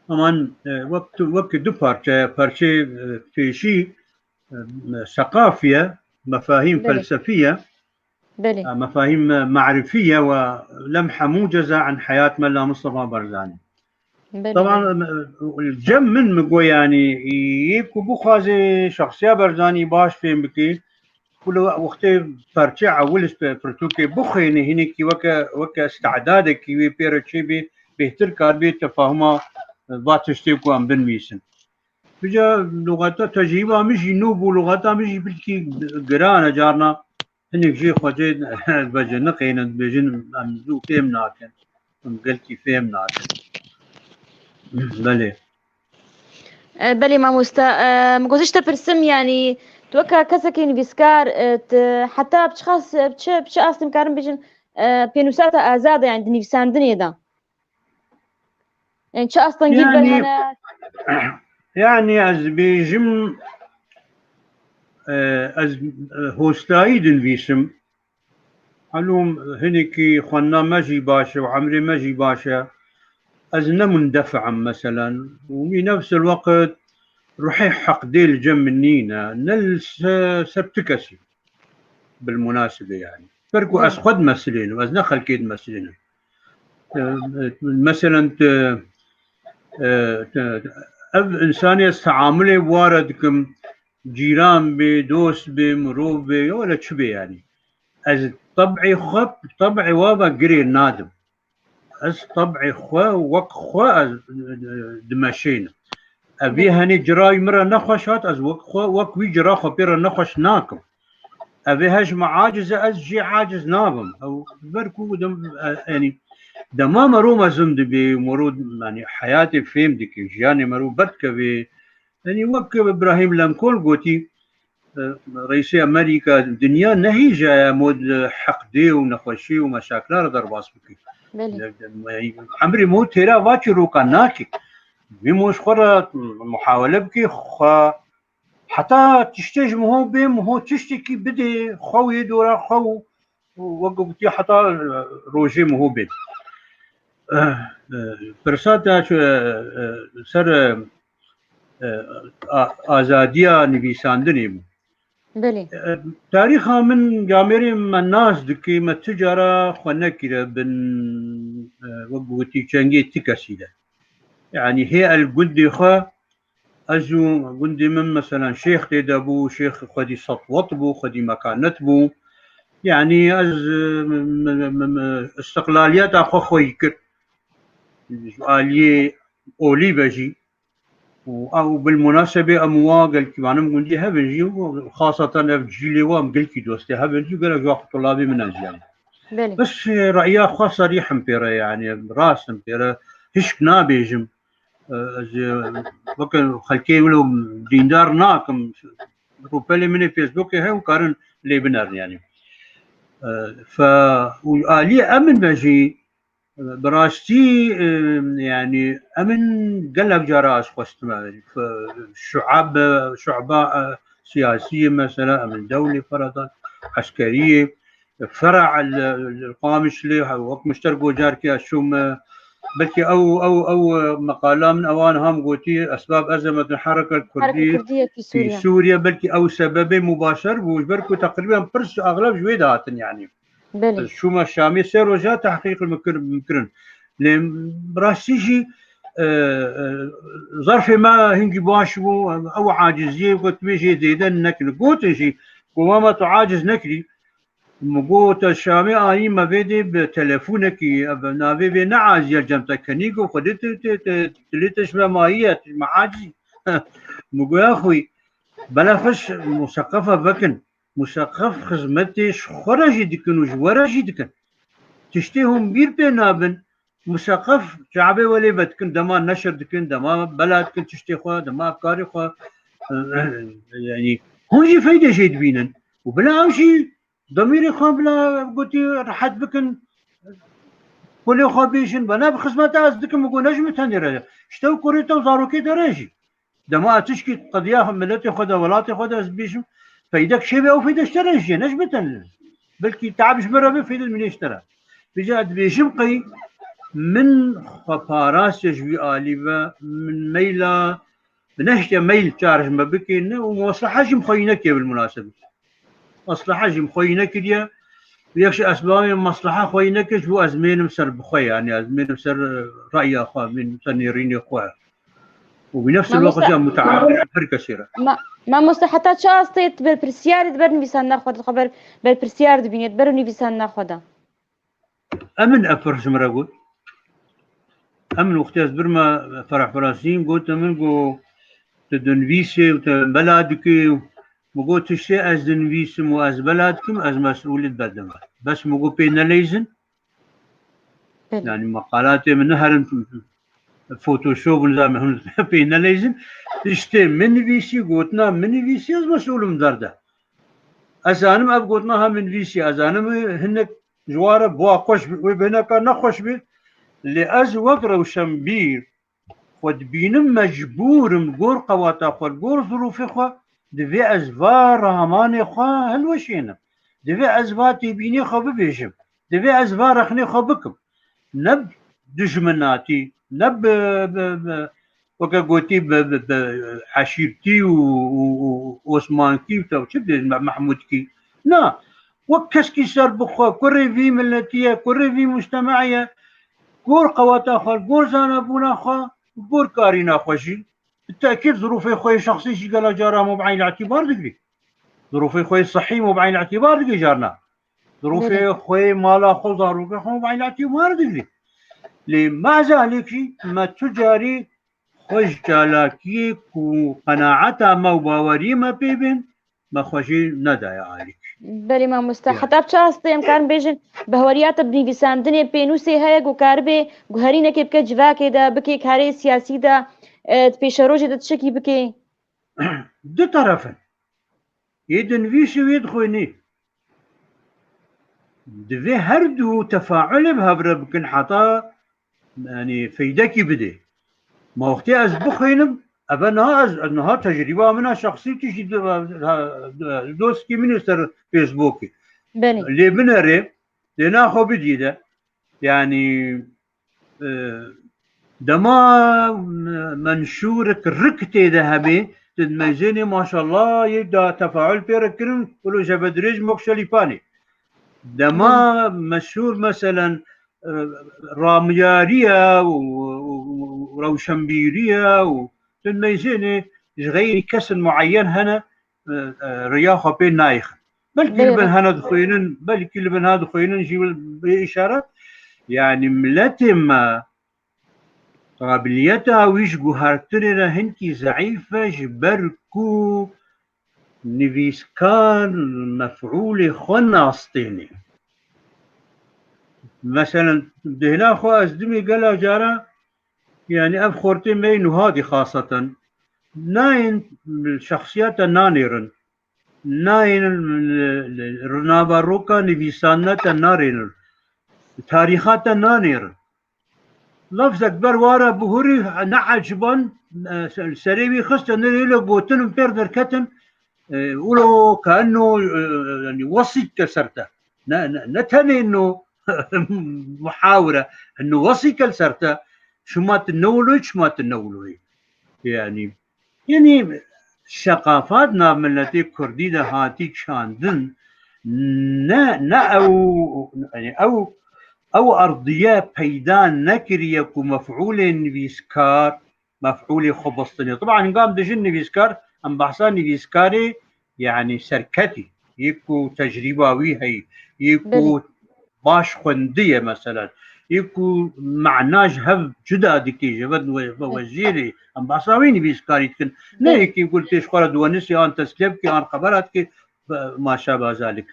Heman, e, wek tu, wek du parçe, parçeyê, e, pêşî, e, seqafiye, mefahîm Belê. Felsefiye, Belê. e, mefahîm, e, marifî ye we lemhe muceze an heyat Mela Mustafa Barzanî. Belê, Taban, belê. e, cem min mi got, yanî, yê ku bixwaze şexsiya Barzanî baş fêm bike, ku li wextê perçe ewil pe-, pirtûkê bixwêne, hinekî weke, weke istidadekî wê pê re çêbê, bêhtir karbê tefahuma, e, va tiştê ku em binivîsin. Vêca lugata tecrîba min jî nû bû, lugata min jî bilkî giran e, carna hinek jê xwecê veciniqêne, dibêjin em zû fêm nakin, em gelkî fêm nakin. Belê. E, belê mamosta, e, min got ji te pirsim, yanî tu weka kesekî nivîskar, e, tu heta bi çiqas, bi çi, bi çi astê em karin bêjin, e, pênûsa te azad e, yanî di nivîsandinê de? Yani çi astengî Yani, hene? Yani ez bêjim, e, ez, e, hostayî dinivîsim. Malûm hinekî xwendina me jî baş e û emrê me jî baş e. Ez ne mundefî im meselen. Û wî nefs el-weqt ruhê heqdê li cem min nîne. Ne li se-, ser tu kesî. Bilmunasibê yani. Ber ku ez Hı. xwe dimesilênim, ez ne xelkê dimesilênim. E, e, meselen tu, e, tu, ev insanê ez teamulê ware dikim, cîran bê, dost bê, mirov bê, ya wele çi bê yani. Ez teb'ê xwe, teb'ê wa ve girê nadim. Ez teb'ê xwe wek xwe ez, e, dimeşênim. Evî Belê. Henî cirayî min re nexweş hat, ez wek xwe, wek wî cira xwe pê re nexweş nakim. Evê he ji min aciz e, ez jê aciz nabim. Ew ber ku dem, e, yanî dema mero mezin dibê, mero, yanî heyatê fêm dike, jiyanê mero berdikeve. Yanî wek Ibrahim Lincoln gotî, e, reîsê Amerîka, dinya nehîja ye mod heqdê û nexweşî û meşakila re derbas bike. Belê. Emrê mo têra va çîroka nake. Vê mo ji xwe re muhawele bike, xwe heta tiştê ji miho bê, miho tiştekî bidê, xwe û yê dora xwe û, û wek gotî heta, e, rojê miho bê. E, e, pirsa te çi, e, e, ser, e, e, a-, azadiya nivîsandinê bû. Belê. E, tarîxa min camêrê me nas dike, me tu cara xwe nekire bin, e, wek gotî çengê ti kesî de. Yani hê el gundê xwe, ez û gundê min meselen şêx tê de bû, şêx xwedî setwet bû, xwedî mekanet bû. Yani ez, e, m-, m-, m-, m-, istiqlaliyeta xwe xweyî kir. Ji aliyê olî ve jî. Û ew bilmunasebê em wa gelkî, manim gundî hebin jî, û xasatan ev cîlê wa em gelkî dostê hebin jî, gerek ji wa xwe tulabê min ez jî em. Belê. Bes, e, re'ya xwe serîh im pê re, yani rast im pê re, hişk nabêjim. E, ez, e, weke xelkê wilo dîndar nakim. Rûpelê min ê Facebookê heye û karin lê binerin yani. E, fe, û aliyê em in ve jî, Bi rastî, e, yanî, em in gelek cara ez xwestime, e, şuab, şuaba, e, siyasî mesela, em in dewlê feradan, eskeriyê, fera li, li Qamişlê, wek min ji te re got carkê ez çûm, e, belkî ew, ew, ew, e, meqala min ewan ham gotî, esbab ezemet hereket Hereket kurdî Kurdiyê fi fi Sûriye. Sûriye, belkî ew sebebê mubaşer bû, ji ber ku teqrîben pirs axleb ji wê dihatin, yanî. Belê. Ez çûme Şamê sê roja tehqîq min kir-, min kirin. Lê bi rastî jî, e, e, zerfê me hingî baş bû, ew aciziyê got, wê jê zêde nekin. Gotin jî, ku mama tu aciz nekirî. Min got, ez Şamê ayî me vê dê bi telefonekî, ev navê vê ne aciz e, cem te kenî ku xwedê tu, tu, tu, tu lê te ji me mayî ye, tu ji me acizî. Min got, ya xwî, bela xweş museqefa vekin. Museqef xizmetê ji xwe re jî dikin û ji we re jî dikin. Tiştê hûn bîr pê nabin, museqef çavê welê vedikin, dema neşir dikin, dema bela dikin tiştê xwe, dema karê xwe, yanî hûn jî feydê jê dibînin. Û bila ew jî demîrê xwe bila gotî rehet bikin, kulê xwe bêjin, bela bi xizmeta ez dikim, û got ne ji min tenê re ye. Ji te û kurê te û zarokê te re jî. Dema tişkî qediya miletê xwe de, welatê xwe de ez dibêjim, feydek çêbe, ew feyde ji te re jî ye, ne ji min tenê. Belkî teab ji min re be, feyde dimîne ji te re. Vêca ez dibêjim qey min xwe parase ji wî alî ve, min meyla, bi nehiştiye meyl çar ji me bikê ne û mesleha jî min xweyî nekê bil munasebet. Mesleha jî min xweyî nekiriye. Yek ji esbabên mesleha xweyî nekir ji bo ez mênim ser bi xwe, yanî ez mênim ser, e, reya xwe, mênim ser nêrînê xwe. Û bi nefs Mamoste, wexta mutearif her kesê re. Ma-, mamoste, heta çi astê tu berpirsiyarî di ber nivîsandina xwe de, xwe ber-, berpirsiyar dibînî, di ber nivîsandina xwe de? Emin ev pirs ji min re got. Emin wextê ez birme Ferah Ferasîn, got min, got, tu dinivîsê û tu bela dikê û min got, tiştê ez dinivîsim û ez bela dikim, ez mesûlî dibedim. Bes min got, pê neleyzin. Belê. Yanî meqalatê min ne herin Photoshop û nizam hûn pê neleyzin. Tiştê min nivîsî, gotina min nivîsî, ez mesûl im derde. Ez zanim ev gotina ha min nivîsî, ez zanim hinek ji wan re bi wa xweş bî, wê bêhneka nexweş bî. Lê ez wek rewşenbîr xwe dibînim mecbûr im, gor qewata xwe, gor zirûfê xwe, divê ez va ramanê xwe hilweşênim. Divê ez va têbînê xwe bibêjim. Divê ez va rexnê xwe bikim. Ne bi dijminatî, ne bi, bi, bi, weke gotî bi, bi, bi eşîrtî û, û, û osmankî û te çi dibêjin, me-, mehmûdkî. Na, wek keskî ser bi xwe, kurê vî miletî ye, kurê vî mujtema'î ye, gor qewata xwe, gor zanabûna xwe, gor karîna xwe jî, bi tekîd zirûfê xwe yê şexsî jî gela cara me bi eyn îtîbar digirî. Zirûfê xwe yê sihî me bi eyn îtîbar digirî carna. Zirûfê Belê. xwe yê mala xwe û zarokê xwe me bi eyn îtîbar digirî. Lê mezalekî me tu carî xwe ji çalakiyê ku qenaeta me û baweriyê me pê bên, me xwe jê nedaye alîk. Belê mamoste, Ya. heta bi çi astê em karin bêjin, bihweriya te bi nivîsandinê pênûsê heye ku karibe guherînekê bike civakê de, bike karê siyasî de, e, di pêşerojê de tiştekî bike? Du teref in. Yê dinivîsî û yê dixwînî. Divê her du tefaulê bi hev re bikin heta, yanî, feydekî bidê. Ma wextê ez bixwînim, eve niha ez, niha tecrîba min a şexsî tiştî do-, ha, dostkî min ê ser Facebookê. Belê. Lê binêrê, lê naxwe bidî de. Yanî, e, dema menşûrek rik tê de hebe, tu dimeyzênê maşallah yê da tefaul pê re kirin, wilo jebedirêj mok şelîpanê. Dema Hı. meşhûr meselen, e, ramyarî ye û, û, û rewşenbîrî ye û tu dimeyzênê ji xeyrî kesin muayyen hene, e, e, riya xwe pê nayêxin. Belkî li Belê. bin hene dixwînin, belkî li bin ha dixwînin jî bi îşaret. Yanî miletê me qabiliyeta wî ji guhertinê re hinkî zeîf e, ji ber ku nivîskar mef'ûlê xwe nastênê. Meselen, dêhna xwe ez dimê gela cara, yanî ev xortê me yê nuhadî xaseten, nayên şexsiyeta nanêrin. Nayên li, li, li nava roka nivîsandina te narênin. Tarîxa te nanêrin. lafzek ber wara bihurî, ne eciban, e, ser-, serê wî xiste, ne lêlo gotin û pêr derketin, e, ulo kaenno, e, yani wesîke ser te. Ne, ne, ne tenê no muhawire, no wesîke ser te. Şima tu newloyî, şima tu newloyî. Yani, yani seqafat nav miletê Kurdî de hatî çandin, ne, ne ew, yani ew, ew erdiye peyda nekiriye ku mef'ulê nivîskar, mef'ulê xwe bistinê. Taban hingam dijin nivîskar, em behsa nivîskarê, yani serketî, yê ku tecrîba wî heyî, yê ku Belê. baş xwendiye mesela, yê ku mana ji hev cuda dike, ji ve, ve, ve jêrê, em behsa wê nivîskarî dikin. Ne Belê. yekî ku li pêş xwe re diwenisê an tesliye bike, an xebera dike, be-, maşa bazalik.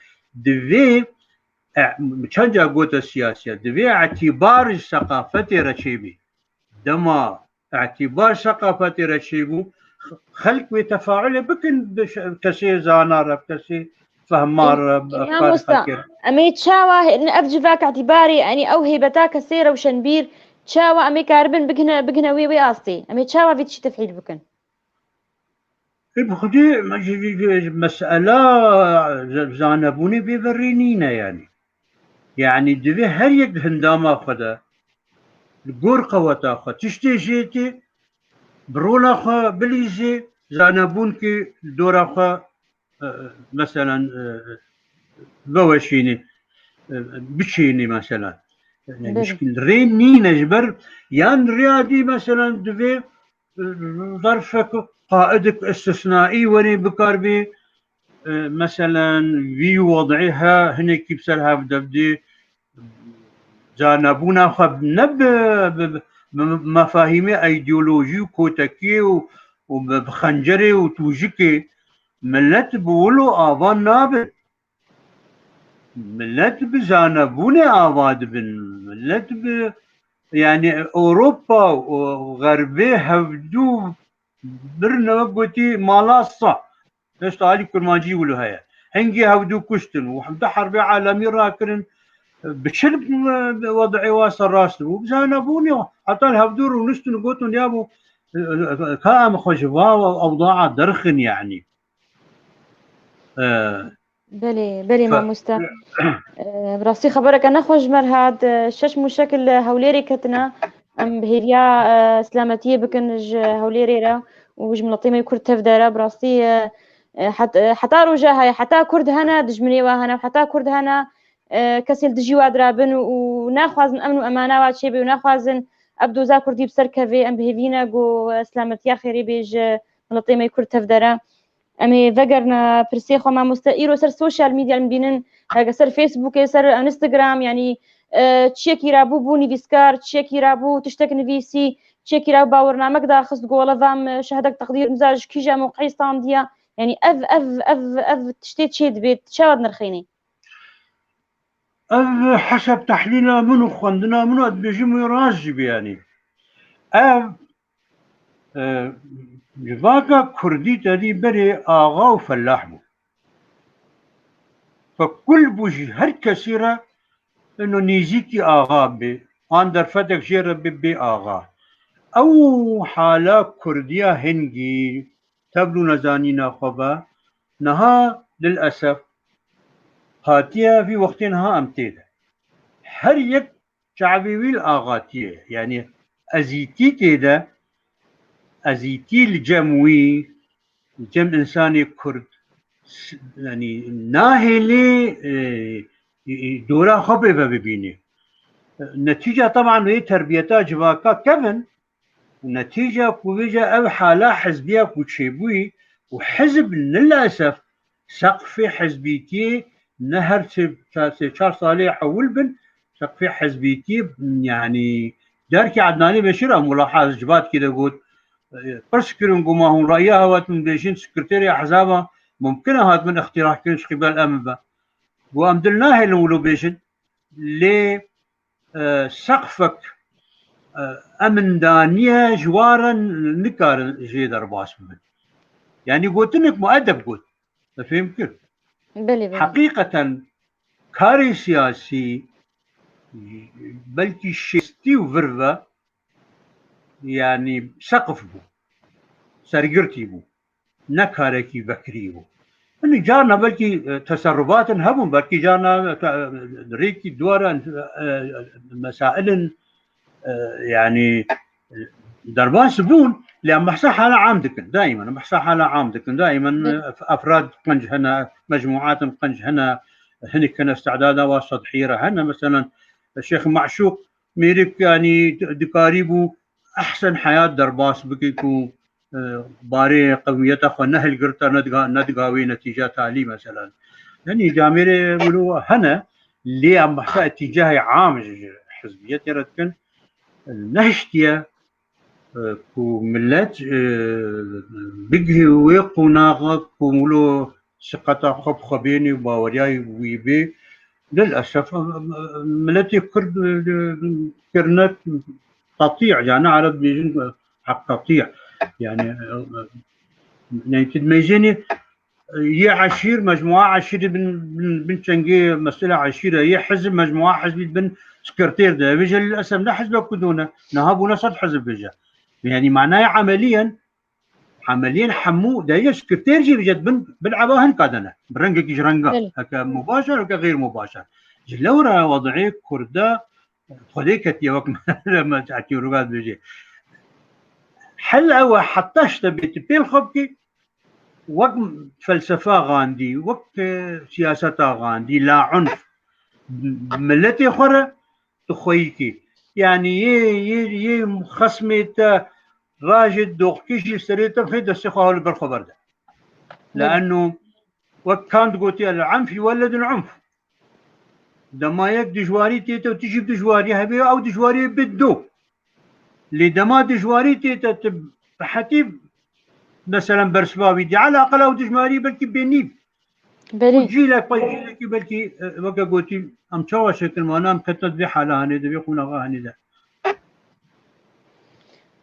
Divê, e, çend ca gote siyasiya, divê etîbar ji seqafetê re çêbî. Dema etîbar seqafetê re çêbû, xelk wê tefaulê bikin bi şe-, kesê zana re, bi kesê fehma re, bi Yanî efkarê mamosta, xelkê re. Em ê çawa he-, ev civak etîbarê, yanî ew hêbeta kesê rewşenbîr, çawa em ê karibin bigine, bigine wê, wê astê? Em ê çawa vê tiştî tefhîl bikin? Ê, bi xwedê me-, ji, ji, ji, ji mesela z-, zanebûnê bê verê nîne yanî. Yanî divê her yek di hindama xwe de, li gor qeweta xwe tiştê jêtê, bi rola xwe bilîzê, zanebûn ki li dora xwe, e, e, meselen, e, veweşînê, e, biçênê meselen. Yani Belê. şikil rê nîne ji ber, yan rêya dî meselen divê, e, zerfek qaidik istisnaî werê bikar bê, e, meselen vî wed'ê he hinekî bi ser hev de bidê, zanebûna xwe ne bi, bi, bi, bi mefahîmê îdeolojî û kotekiyê û, û bi, bi xencerê û tûjikê, milet bi wilo ava nabe. Milet bi zanebûnê ava dibin. Milet bi, yani Ewropa û Xerbê hevdû birine wek gotî mala sa. Hêşta alî kurmancî wilo heye. Hingê hevdû kuştin û hemde herbê alemî rakirin. Bi çi, e, wed'ê wa ser rast bû? Bi zanebûnê. Heta li hevdû rûnistin û gotin ya bû, e, e, e, ka em xwe ji va ewdaa derxin yani. E, Belê, belê Fe- mamoste. E, bi rastî xebereke nexweş ji me re hat. E, şeş mûşek li Hewlêrê ketine. Em bi hêviya, e, selametiyê bikin ji Hewlêrê re û ji miletê me yê Kurd tev de re. Bi rastî, e, e, het-, e, heta roja heye, heta Kurd hene, dijminê wa hene, heta Kurd hene, e, kesê li dijî wa dirabin û, û naxwazin emn û emana wa çêbe û naxwazin ev doza Kurdî bi ser kevê. Em bi hêvî ne ku, e, selametiya xêrê bê ji miletê me yê Kurd tev de re. Em ê vegerine pirsê xwe, mamoste. Îro ser sosyal medya em bînin, heke ser Facebookê, ser Instagram, yanî, e, çiyekî rabû bû nivîskar, çiyekî rabû tiştek nivîsî, çiyekî rabû bawirnamek daxist, got, wele va em şehadek teqdîr imza ji kîja mewqeyî standiye. Yanî ev, ev, ev, ev tiştê çê dibê, çawa dinirxînî? Ev heseb tehlîla min û xwendina min û ez dibêjim wê rast jî bû yanî. Ev, e, civaka Kurdî tedî berê axa û felah bû. Fekul bû ji her kesî re ino nêzîkî axa bê, an derfetek jê re bê, bê axa. Ew hala Kurdiya hingî tevlû nezanîna xwe ve, niha lilesef hatiye vî wextê niha em tê de. Her yek çavê wî li axatiyê, yanî ezîtî tê de, ezîtî li cem wî, li cem însanê Kurd, s-, yanî nahêlê, e, e, dora xwe pê ve bibînê. Netîca teban wê terbiyeta civaka kevin, û netîca ku vêca ev hala hizbiya ku çêbûyî û hizb lilesef seqfê hizbîtiyê ne her sê, sê çar salê hewil bin, seqfê hizbîtiyê, yanî derkê Ednanê Beşîr em mulahaz civatkî de got, e, pirs kirin ku ma hûn raya hewa din bêjin, sekreterê ehzaba mumkin e hatibin îxtîra kirin ji qîbel em be. Got em dil nahêlin wilo bêjin, lê e, seqfek, e, em daniye ji wa re nikarin jê derbas bibin. Yanî gotinek muedeb got. Te fêm kir? Belê, belê. Heqîqeten karê siyasî belkî şêstî û vir ve yanî seqif bû, sergirtî bû, ne karekî vekirî bû. Hinî carna belkî, e, teserrufatin hebûn, belkî carna, e, rêkî dwara, e, e, mesailin, e, yanî, e, derbas bûn, lê em behsa hala am dikin, daimen em behsa hala am dikin, daimen, e, efrad qenc hene, mecmuatin qenc hene, hinek hene istidada wa sedhî re hene, meselen, Şêx Meşûq Mêrik, yanî dikarîbû ehsen heyat derbas bike ku, e, barê qewmiyeta xwe nehilgirta, nediga-, nediga wê netîca talî, meselen. Yanî camêrê wilo hene, lê em behsa îtîcahê am ji, ji hizbiyetê re dikin, nehiştiye, e, ku millet, e, bigihê wê qonaxa ku wilo siqeta xwe bi xwe bênê û baweriya wî bê. Lilesef, e, e, miletê Kurd, e, e, kirine qetî, yani Ereb dibêjin, e, qetî. Yani, e, e, yani tu dimeyzênê, e, yê eşîr, mecmua eşîrî bin, bin, bin çengê mesela eşîre, yê hizb, mecmua hizbî bin sekreter de. Bêje lilesef ne hizbek ku done. Niha bûne sed hizb bêje. Yani manaya emeliyen, emeliyen hemû de yê sekreter jî bêje bin, bin eba hin kadene. Bi rengekî ji renga. Belê. Heke mubaşer, heke xeyr mubaşer. Ji lewra wed'ê Kurda Xwedê ketiye wek me, me çekî ruga dibêje. Hel ew e heta ji te bê tu pêl xwe bikî, wek felsefa Gandî, wek, e, siyaseta Gandî, la unf, miletê xwe re tu xweyî kî. Yanî yê, yê, yê xesmê te rajê doxkî jî serê te xê destê xwe li ber xwe berde. Belê. Leeno wek Kant gotiye, el unf yuwelledul unf. Dema yek dijwarî tête û tu jî bi dijwarî hebê, ew dijwarî bê du. Lê dema dijwarî tête, tu bi hetî, meselen, bersiva wî dî. Elaqel ew dijwarî belkî bê nîv. Belê. Û cîlek pey cîlekî belkî, e, weke gotî, em çawa şekil mane, em ketine di vê hala hanê de, vê qonaxa hanê de.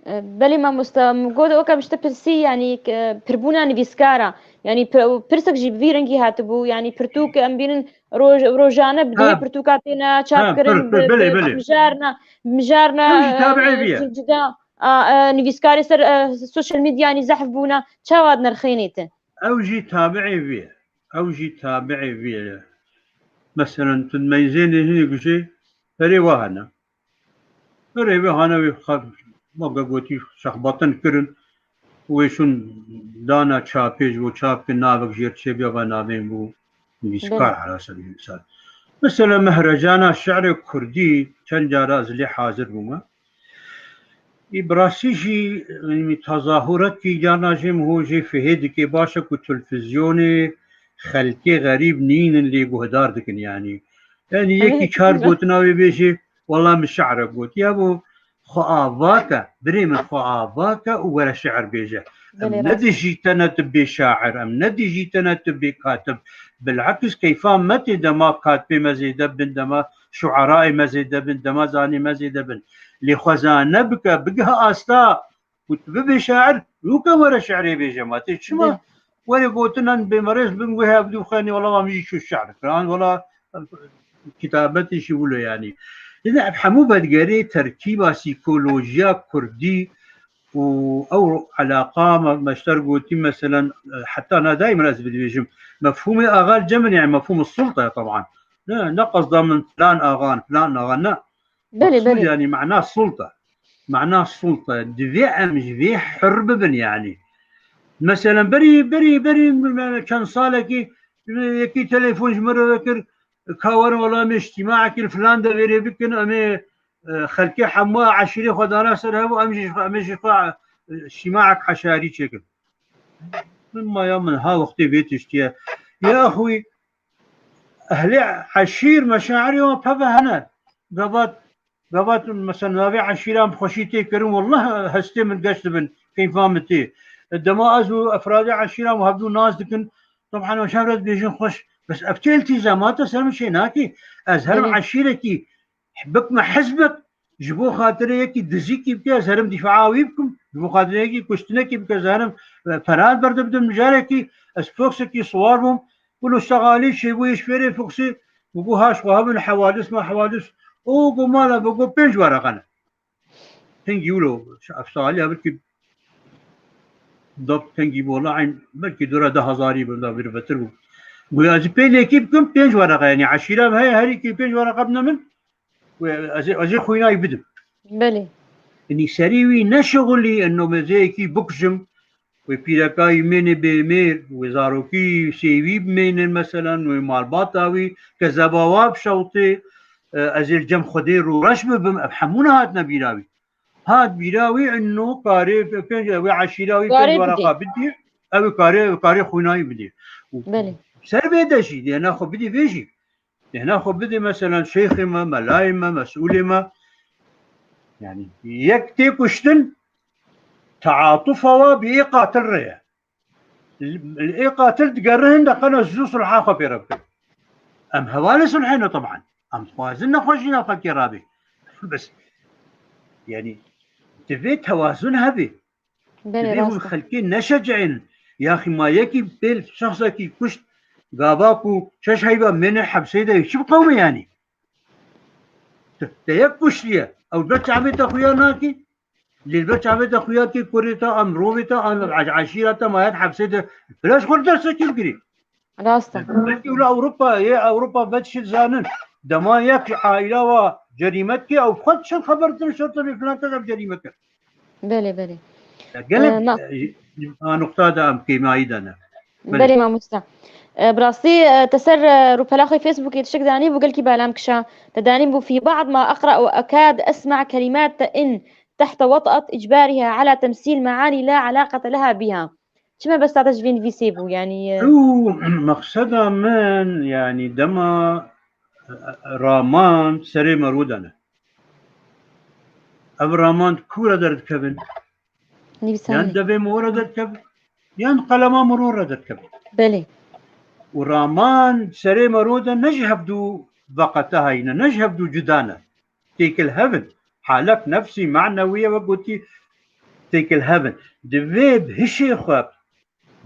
E, belê mamoste, min got, weke min ji te pirsî, yanî, e, pirbûna nivîskara, yanî, pir-, pirsek jî bi vî rengî hatibû, yanî, pirtûk em bînin roj-, rojane bi dihê Ha. pirtûka têne çap Ha, kirin, pir, pir, bi, belê, bi, belê. mijarna, mijarna, Ew jî tabiê e, vî ye. Cida, a, e, nivîskarê ser, e, social media, yanî, zehf bûna, çawa dinirxênîtin? Ew jî tabiê vî ye. Ew jî tabiê vî ye. Meselen, tu dimeyzênê hinî gujê, herê wa hene. Herê wê hane wê xwe, weke gotî, şexbatin kirin, wê şûn dana çapê, ji bo çap ke navek jêr çêbiya, va navên bû nivîskar Belê. Hela ser nivîsar. Mesela mehrecana şi'rê kurdî çend cara ez lê hazir bûme. Î bi rastî jî, yanî, tezahurekî carna jê min ho jê fihê dike, baş e ku televîzyonê xelkê xerîb nînin lê guhdar dikin, yanî. Yanî Belê. yekî çar gotina wê bêjê, wela min şi'rek got. Ya bo xwe ava ke, birê min xwe ava ke û were şi'r bêje. Em Belê, ne rast. dijî te ne tu bê şair, em ne dijî te ne tu bê katib. Bil'eks keyfa me tê dema katibê me zêde bin, dema şu'erayê me zêde bin, dema zanê me zêde bin. Lê xwe zane bike, bigihe asta ku tu bibê şair, lûke were şi'rê bêje. Ma tê çima Belê. were gotinan bêmerêz bin wê hevdû xenî, wela wa min jî çû şi'r kir. An wela kitabetê jî wilo yanî. Yine ev hemû vedigerê terkîba sîkolojiya kurdî û ew elaqa me, me ji te re gotî, meselen, heta na dayî min ez bidibêjim. Mefhûmê axa li cem min, yani mefhûmê sulta, teban. Ne, ne qesda min filan axa, filan axa, ne. Belê, Maqsûd belê. yani mana sulta. Mana sulta. Divê em ji vê hur bibin yani. Meselen, berî, berî, berî, çend salekî yekî telefon ji min re vekir, ka werin wela em ê îctîmaekî li filan deverê bikin, em ê, e, xelkê hemû eşîrê xwe dana ser hev û em jî, em ê ji xwe, e, îctîmaek eşarî çêkin. Min maya min ha wextê vê tiştî ye. Ya axwî, ehlê eşîr meşairê wan peve hene. Gava, gava, mesela, navê eşîran bi xweşî tê kirin, wallah hestê min geş dibin, keyfa min tê. Dema ez û efradê eşîran û hevdû nas dikin, teban, em şevre dibêjin xweş. Bes ev tê iltîzamata ser min çê nakê. Ez herim Belê. eşîrekî, bikme hizbek, ji bo xatirê yekî dizîkî bike, ez herim dîfaa wî bikim. Ji bo xatirê yekî kuştinekî bike, ez herim, e, peran berde bidim. Carekî ez foksekî siwar bûm. Wilo şexalî çêbûyê ji fêrê foksê, û got, ha ji xwe hebin hewadis me hewadis. Û got, mala, got, pênc wereqe ne. tengî wilo, ev saliya belkî da tengî bû, wela eyn belkî dora du hezarî bin da bir vetir bû. Got ez ê pêlekî bikim pênc wereqa, yanî eşîra heye, herî kî pênc wereqa bine min, û ez ê, ez ê xwînayî bidim. Belê. Yanî serî wî neşixulî, eno mezeyekî bikujim, wê pîreka wî mênê bêmêr, wê zarokî sêwî bimênin, meselan, wê malbata wî kezeba wa bişewtê, e, ez ê li cem Xwedê rûreş bibim, ev hemû nehatine bîra wî. Hat bîra wî, ino karê pê-, pênc, wê eşîra wî pênc wereqa bidî, ew ê karê, karê xwînayî bidî. Û ser vê de jî, dêna xwe bidî vê jî. Dêna xwe bidî, meselan, şeyxê me, melayê me, mesûlê me. Yanî, yek tê kuştin, teatufa wa bi ê qatil re ye. Li, li ê qatil digere hin de qena zû sulha xwe pê re bikin. Em hevalê sulhê ne teban. Em dixwazin nexweşîna xelkê rabê. Bes, yanî, divê tewazun hebe. Belê, divê hûn rast e. Xelkê neşecihînin. Yaxî ma yekî pêl şexsekî kuşt, gava ku şeş heyva mêne hepsê de çi biqewime yanî? Te, te yek kuştiye. Ew ber çavê te xuya nakî? Lê li ber çavê te xuya kê kurê te, an mirovê te, an eşîra te ma yet hepsê de. Bila ji xwe li dersekî bigirî. Rast e. Belkî wila Ewropa, yê Ewropa ve dişit zanin. Dema yek ji aîla wa cerîme dike, ew xwe dişin xeber didin şertê filan kes ev cerîme kir. Belê, belê. Ya gelek, e, a nuqta de em kêmayî de ne. Belê. Belê mamoste. E, bi rastî, e, te ser, e, rûpela xwe Facebookê tiştek danî bû gelkî balam kişa. Te danî bû في بعض ما أقرأ أكاد أسمع كلمات إن تحت وطأة إجبارها على تمثيل معاني لا علاقة لها بها. Çi mebesta te ji vê nivîsê bû? Yanî, e, Ew mexseda min, yanî dema, e, e, raman serê merû de ne. Ev raman di ku re derdikevin? Yan devê mor re derdikevin, yan qelema mirov re derdikevin. Belê. Û raman serê merû de ne ji hevdû veqete heyne, ne ji hevdû cuda ne. Têkil hev in. Halek nefsî, manewî ye, wek gotî, têkil hev in. Divê bi hişê xwe,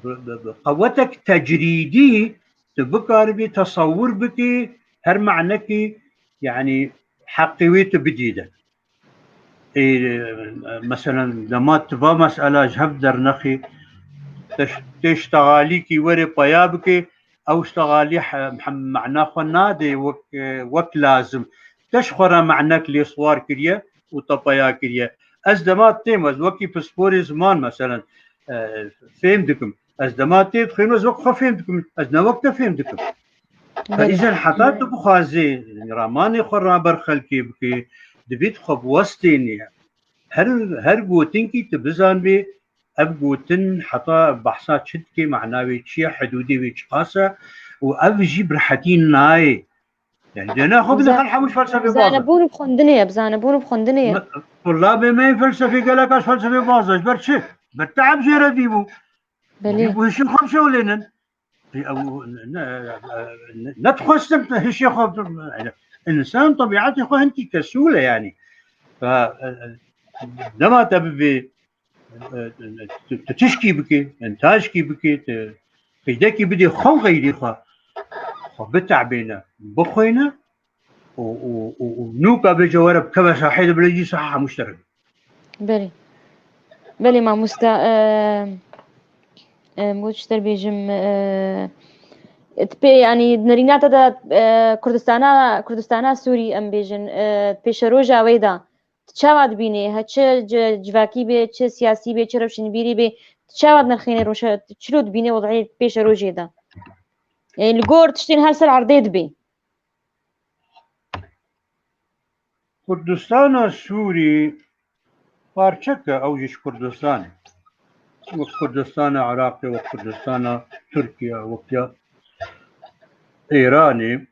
bi, bi, bi qewetek tecrîdî tu bikaribî tesewwur bikî, her manekî, yanî heqê wê tu bidî de. Ê, meselen, dema tu va mesela ji hev dernexî, te ş-, tê ştexalîkî werê peya bikê, ew ştexalî he-, hem mana xwe nadê wek, wek lazim. Te ji xwe re manek lê siwar kiriye û te peya kiriye. Ez dema têm, ez wekî pisporê ziman, meselen, e, fêm dikim. Ez dema tê dixwînim, ez wek xwe fêm dikim. Ez ne wek te fêm dikim. Belê. Îzen heta tu bixwazê ramanê xwe raber xelkê bikê, divê tu xwe biwestênî. Her, her gotinkî tu bizanbê, ev gotin heta behsa çi dike, mana wê çi ye, hidûdê wê çiqas e û ev jî bi rehetî nayê. Yani dêna xwe bide xel hemû felsefê baz e. Bi zanebûn û bi xwendinê ye, bi zanebûn û bi xwendinê ye. Me-, tulabê me yê felsefê gelek a ji felsefê baz e. Ji ber çi? Ber teeb jê re dîbû. Belê. Dîbû hişî xwe bişewlênin. Ê, ew ne, ne, ne dixwestin hişê xwe, yani, însan tebîetê xwe hinkî kesûl e, yani. Fe, e, e, dema te bibê, e, e, tu, tu tişkî bikê, yani, taşkî bikê, tu qeydekî bidê xwe û xeyrî xwe, xwe bitebêne, bixwîne, û, û, û, û nûka bêje were bikeve sahê de, bila jî saha hemû ji te re. Belê. Belê mamoste, e, e, min got ji te re bêjim, e, tu pê, yanî di nerîna te de, e, Kurdistana, Kurdistana Sûrî em bêjin, e, pêşeroja wê de tu çawa dibînî? He çi ci-, civakî bê, çi siyasî bê, çi rewşenbîrî bê, tu çawa dinirxînî rewşe-, tu çilo dibînî wed'ê pêşerojê de? E, li gor tiştên her ser erdê dibê. Kurdistana Sûrî parçek e, ew jî ji Kurdistan e. Wek Kurdistana Iraqê, wek Kurdistana Tirkiye, wek ya Îranê.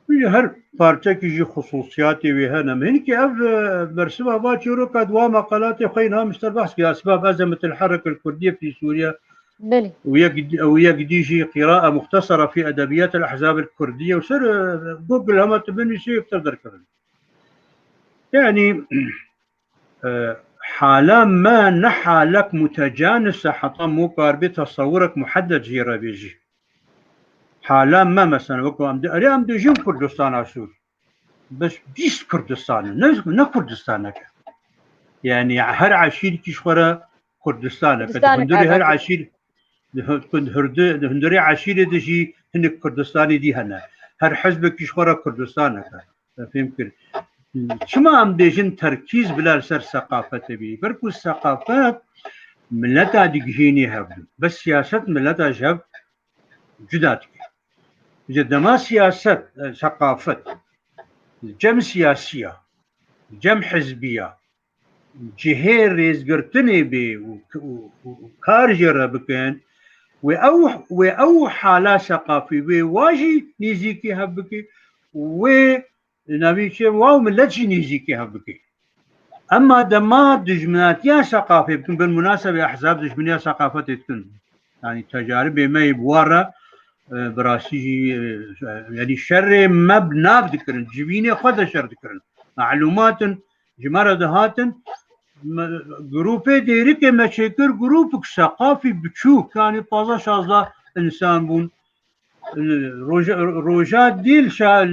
Her parçekî jî xusûsiyatê wê hene. Min hinkî ev, e, bersiva va çîroka di wa meqalatê xwe yê niha min ji te re behs kiriya, Esbab Ezemetil Herekil Kurdiye fî Sûriye. Belê. Û yek, û yek dî jî qîraa muxtesera fî edebiyat el ahzab el kurdiye û ser, e, Google hema tu binivîsî yektir derkevin. Yani, e, hala me ne halek mutecanis e heta mo karibê tesewurek muhedded jê re bêjî. Hala me mesela wekî em di, erê em dijîn Kurdistana Sûr. Bes bîst Kurdistan e. Ne, ne Kurdistanek e. Yani her eşîrkî ji xwe re Kurdistanek e. Di Kurdistanek hundirê her azad. Eşîr, di hu-, di hundu-, di hundirê eşîrê de jî hinek Kurdistanê dî hene. Her hizbekî ji xwe re Kurdistanek e. Te fêm kir. Çima em bêjin terkîz bila li ser seqafetê bî? Ber ku seqafet mileta digihînî hev. Bes siyaset mileta ji hev cuda dike. Ji dema siyaset, e, seqafet, cem siyasiya, cem hizbiya, cihê rêzgirtinê bê û, û, û, û kar jê re bikin, wê ew, wê ew hala seqafî wê wa jî nêzîkî hev bike û wê navî çê wa û millet jî nêzîkî hev bike. Emma dema dijminatiya seqafê bikin, bil munasebê ehzab dijminiya seqafetê dikin. Yani tecaribê me yê bi wa re, e, bi rastî jî, e, yani şerê me bi nav dikirin, civînê xwe de şer dikirin. Malûmat in, ji me re dihatin, me, grûpê dêrikê me çêkir, grûpik seqafî biçûk, yani pazdeh şazdeh insan bûn. Roja, roja dîl şa,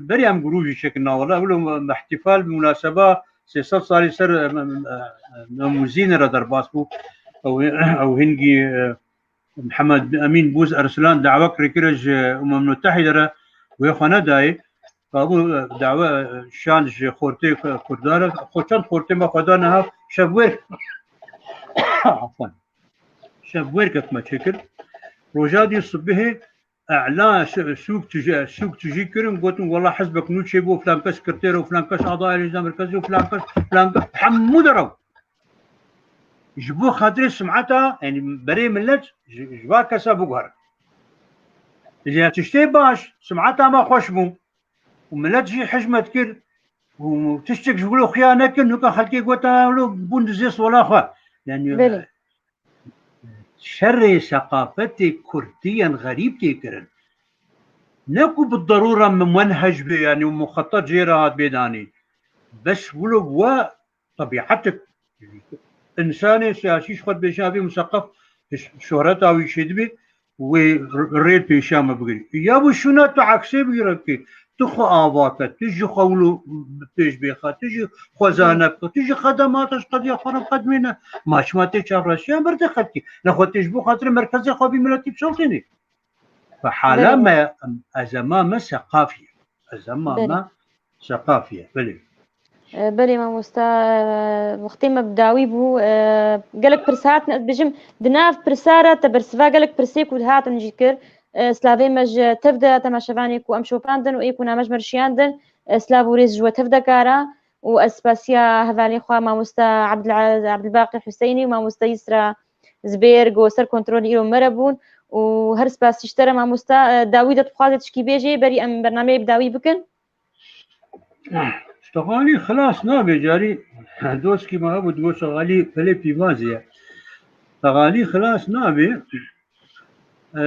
berî em grûp jî çêkir na wela, wilo me ihtifal bi munaseba sê sed salî ser, em, em, em, Mem û Zînê re derbas bû. Ew, ew hingî, e, Mihemed Emîn Bûz Erslan dawek rêkire ji Umem Mutehîde re wê xwe nedayê. Kabû, e, dawe, e, şand ji xortê Kurdan re, xwe çend xortê me xwe da niha şevwêr. Afwan. Şevwêrkek me çêkir. Roja dî sibihê elan şi-, sûk tijî, sûk tijî kirin, gotin, "Wela hizbek nû çêbû, filan kes sekreter û filan kes adayê lejna merkezî û filan kes, filan kes, hemû derew." Ji bo xatirê simeta, yani berê millet, ji, ji va kesa biguherin. Lê tiştê baş, simeta me xweş bû. Û millet jî hişmet kir. Û tiştek ji wilo xuya nekin, nuka xelkê gota, "Wilo bûn dizê sola xwe." Yani, Belê. Şerê seqafetê kurdî yên xerîb tê kirin. Ne ku bi derûra min menhec bê, yani û muxetet jê re hat bê danî. Bes wilo we tebîetik. Însanê siyasî ji xwe dibêje, evê museqef şohreta wî çêdibe, wê rê pêşiya me bigirî. Ya bu şûna tu eksê bigire ki, tu xwe ava ke, tu ji xwe wilo pêş bêxe, tu ji xwe zane bike, tu ji xedemata ji qediya xwe re qedmêne. Ma çima tê çavreşiya berde xelkî? Nexwe tê ji bo xatirê merkezê xwe bî miletî bisaltênê. Ve hala Belê. me, em, ezema me seqafî ye. Ezema Belê. me seqafî ye. Belê. E, belê mamosta, e, wextê me bi dawî bû. E, gelek pirs hatin, ez bêjim, di nav pirsa re te bersiva gelek pirsê ku dihatin jî kir. E, slavê me ji tev de temaşevanê ku em şopandin û ê ku name ji me re şiyandin, e, slav û rêz ji we tev de kara. Û ez spasiya hevalê xwe mamosta Abdul-, Abdulbaqî Huseyinî û mamosta Yisra Zibêr ku ser kontrolê îro me re bûn. Û her spasî ji te re mamosta, e, dawî de dixwaze tişkî bêjê, berî em bernameyê bi dawî bikin. Ştexalî xilas nabe, carî doskî me hebû digot ştexalî pelê pîvazê ye. Ştexalî xilas nabe. E,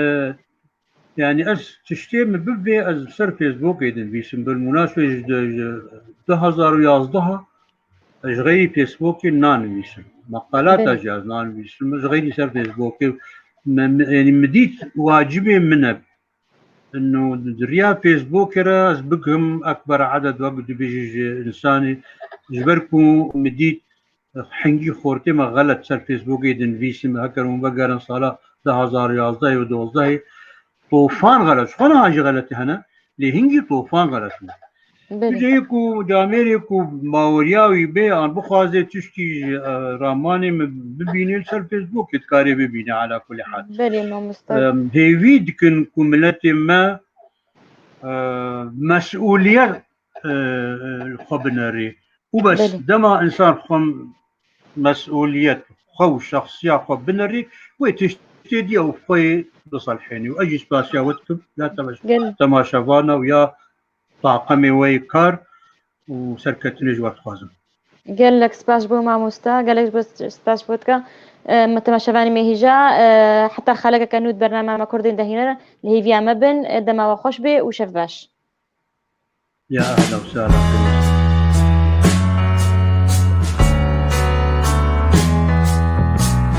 yani ez tiştê min bibê ez li ser Facebookê dinivîsim. Bil munasebê ji, ji du hezar û yazdeh ji xeyrî Facebookê nanivîsim. Meqalata Belê. jî ez nanivîsim. Ji xeyrî ser Facebookê me, me, yani min dît wacibê min e. Ino di riya Facebookê re ez bigim ekber eded wek dibêjî ji însanê, ji ber ku min dît hingî xortê me xelet ser Facebookê dinivîsim, heker hûn vegerin sala du hezar û yazdeh û dozdeh tofan xelet. Ji xwe niha jî xeletî hene, lê hingî tofan xelet bû. Belê. Tu cihê ku camêrê ku baweriya wî bê an bixwaze tişkî ji, e, ramanê min bibîne li ser Facebookê dikarê bibîne ala kulî hal. Belê mamosta. Em, hêvî dikin ku miletê me, e, mesûliyet, e, e, xwe binerê. Û bes Belê. dema însan xwe mesûliyet xwe û şexsiya xwe binerê, wê tiştê diye û xwe biselhênî. Û ez jî spasiya we dikim ya temaş-, Gel. temaşevana û ya taqemê we yê kar û serketinê ji we dixwazim. Gelek spas ji bo mamosta, gelek ji bo spas ji bo dika. E, me temaşevanê me hîja, e, heta xelekeke nû di bernama me Kurdên dehîne li hêviya me bin, e, dema we xweş bê û şev baş. Ya ehla û sehla.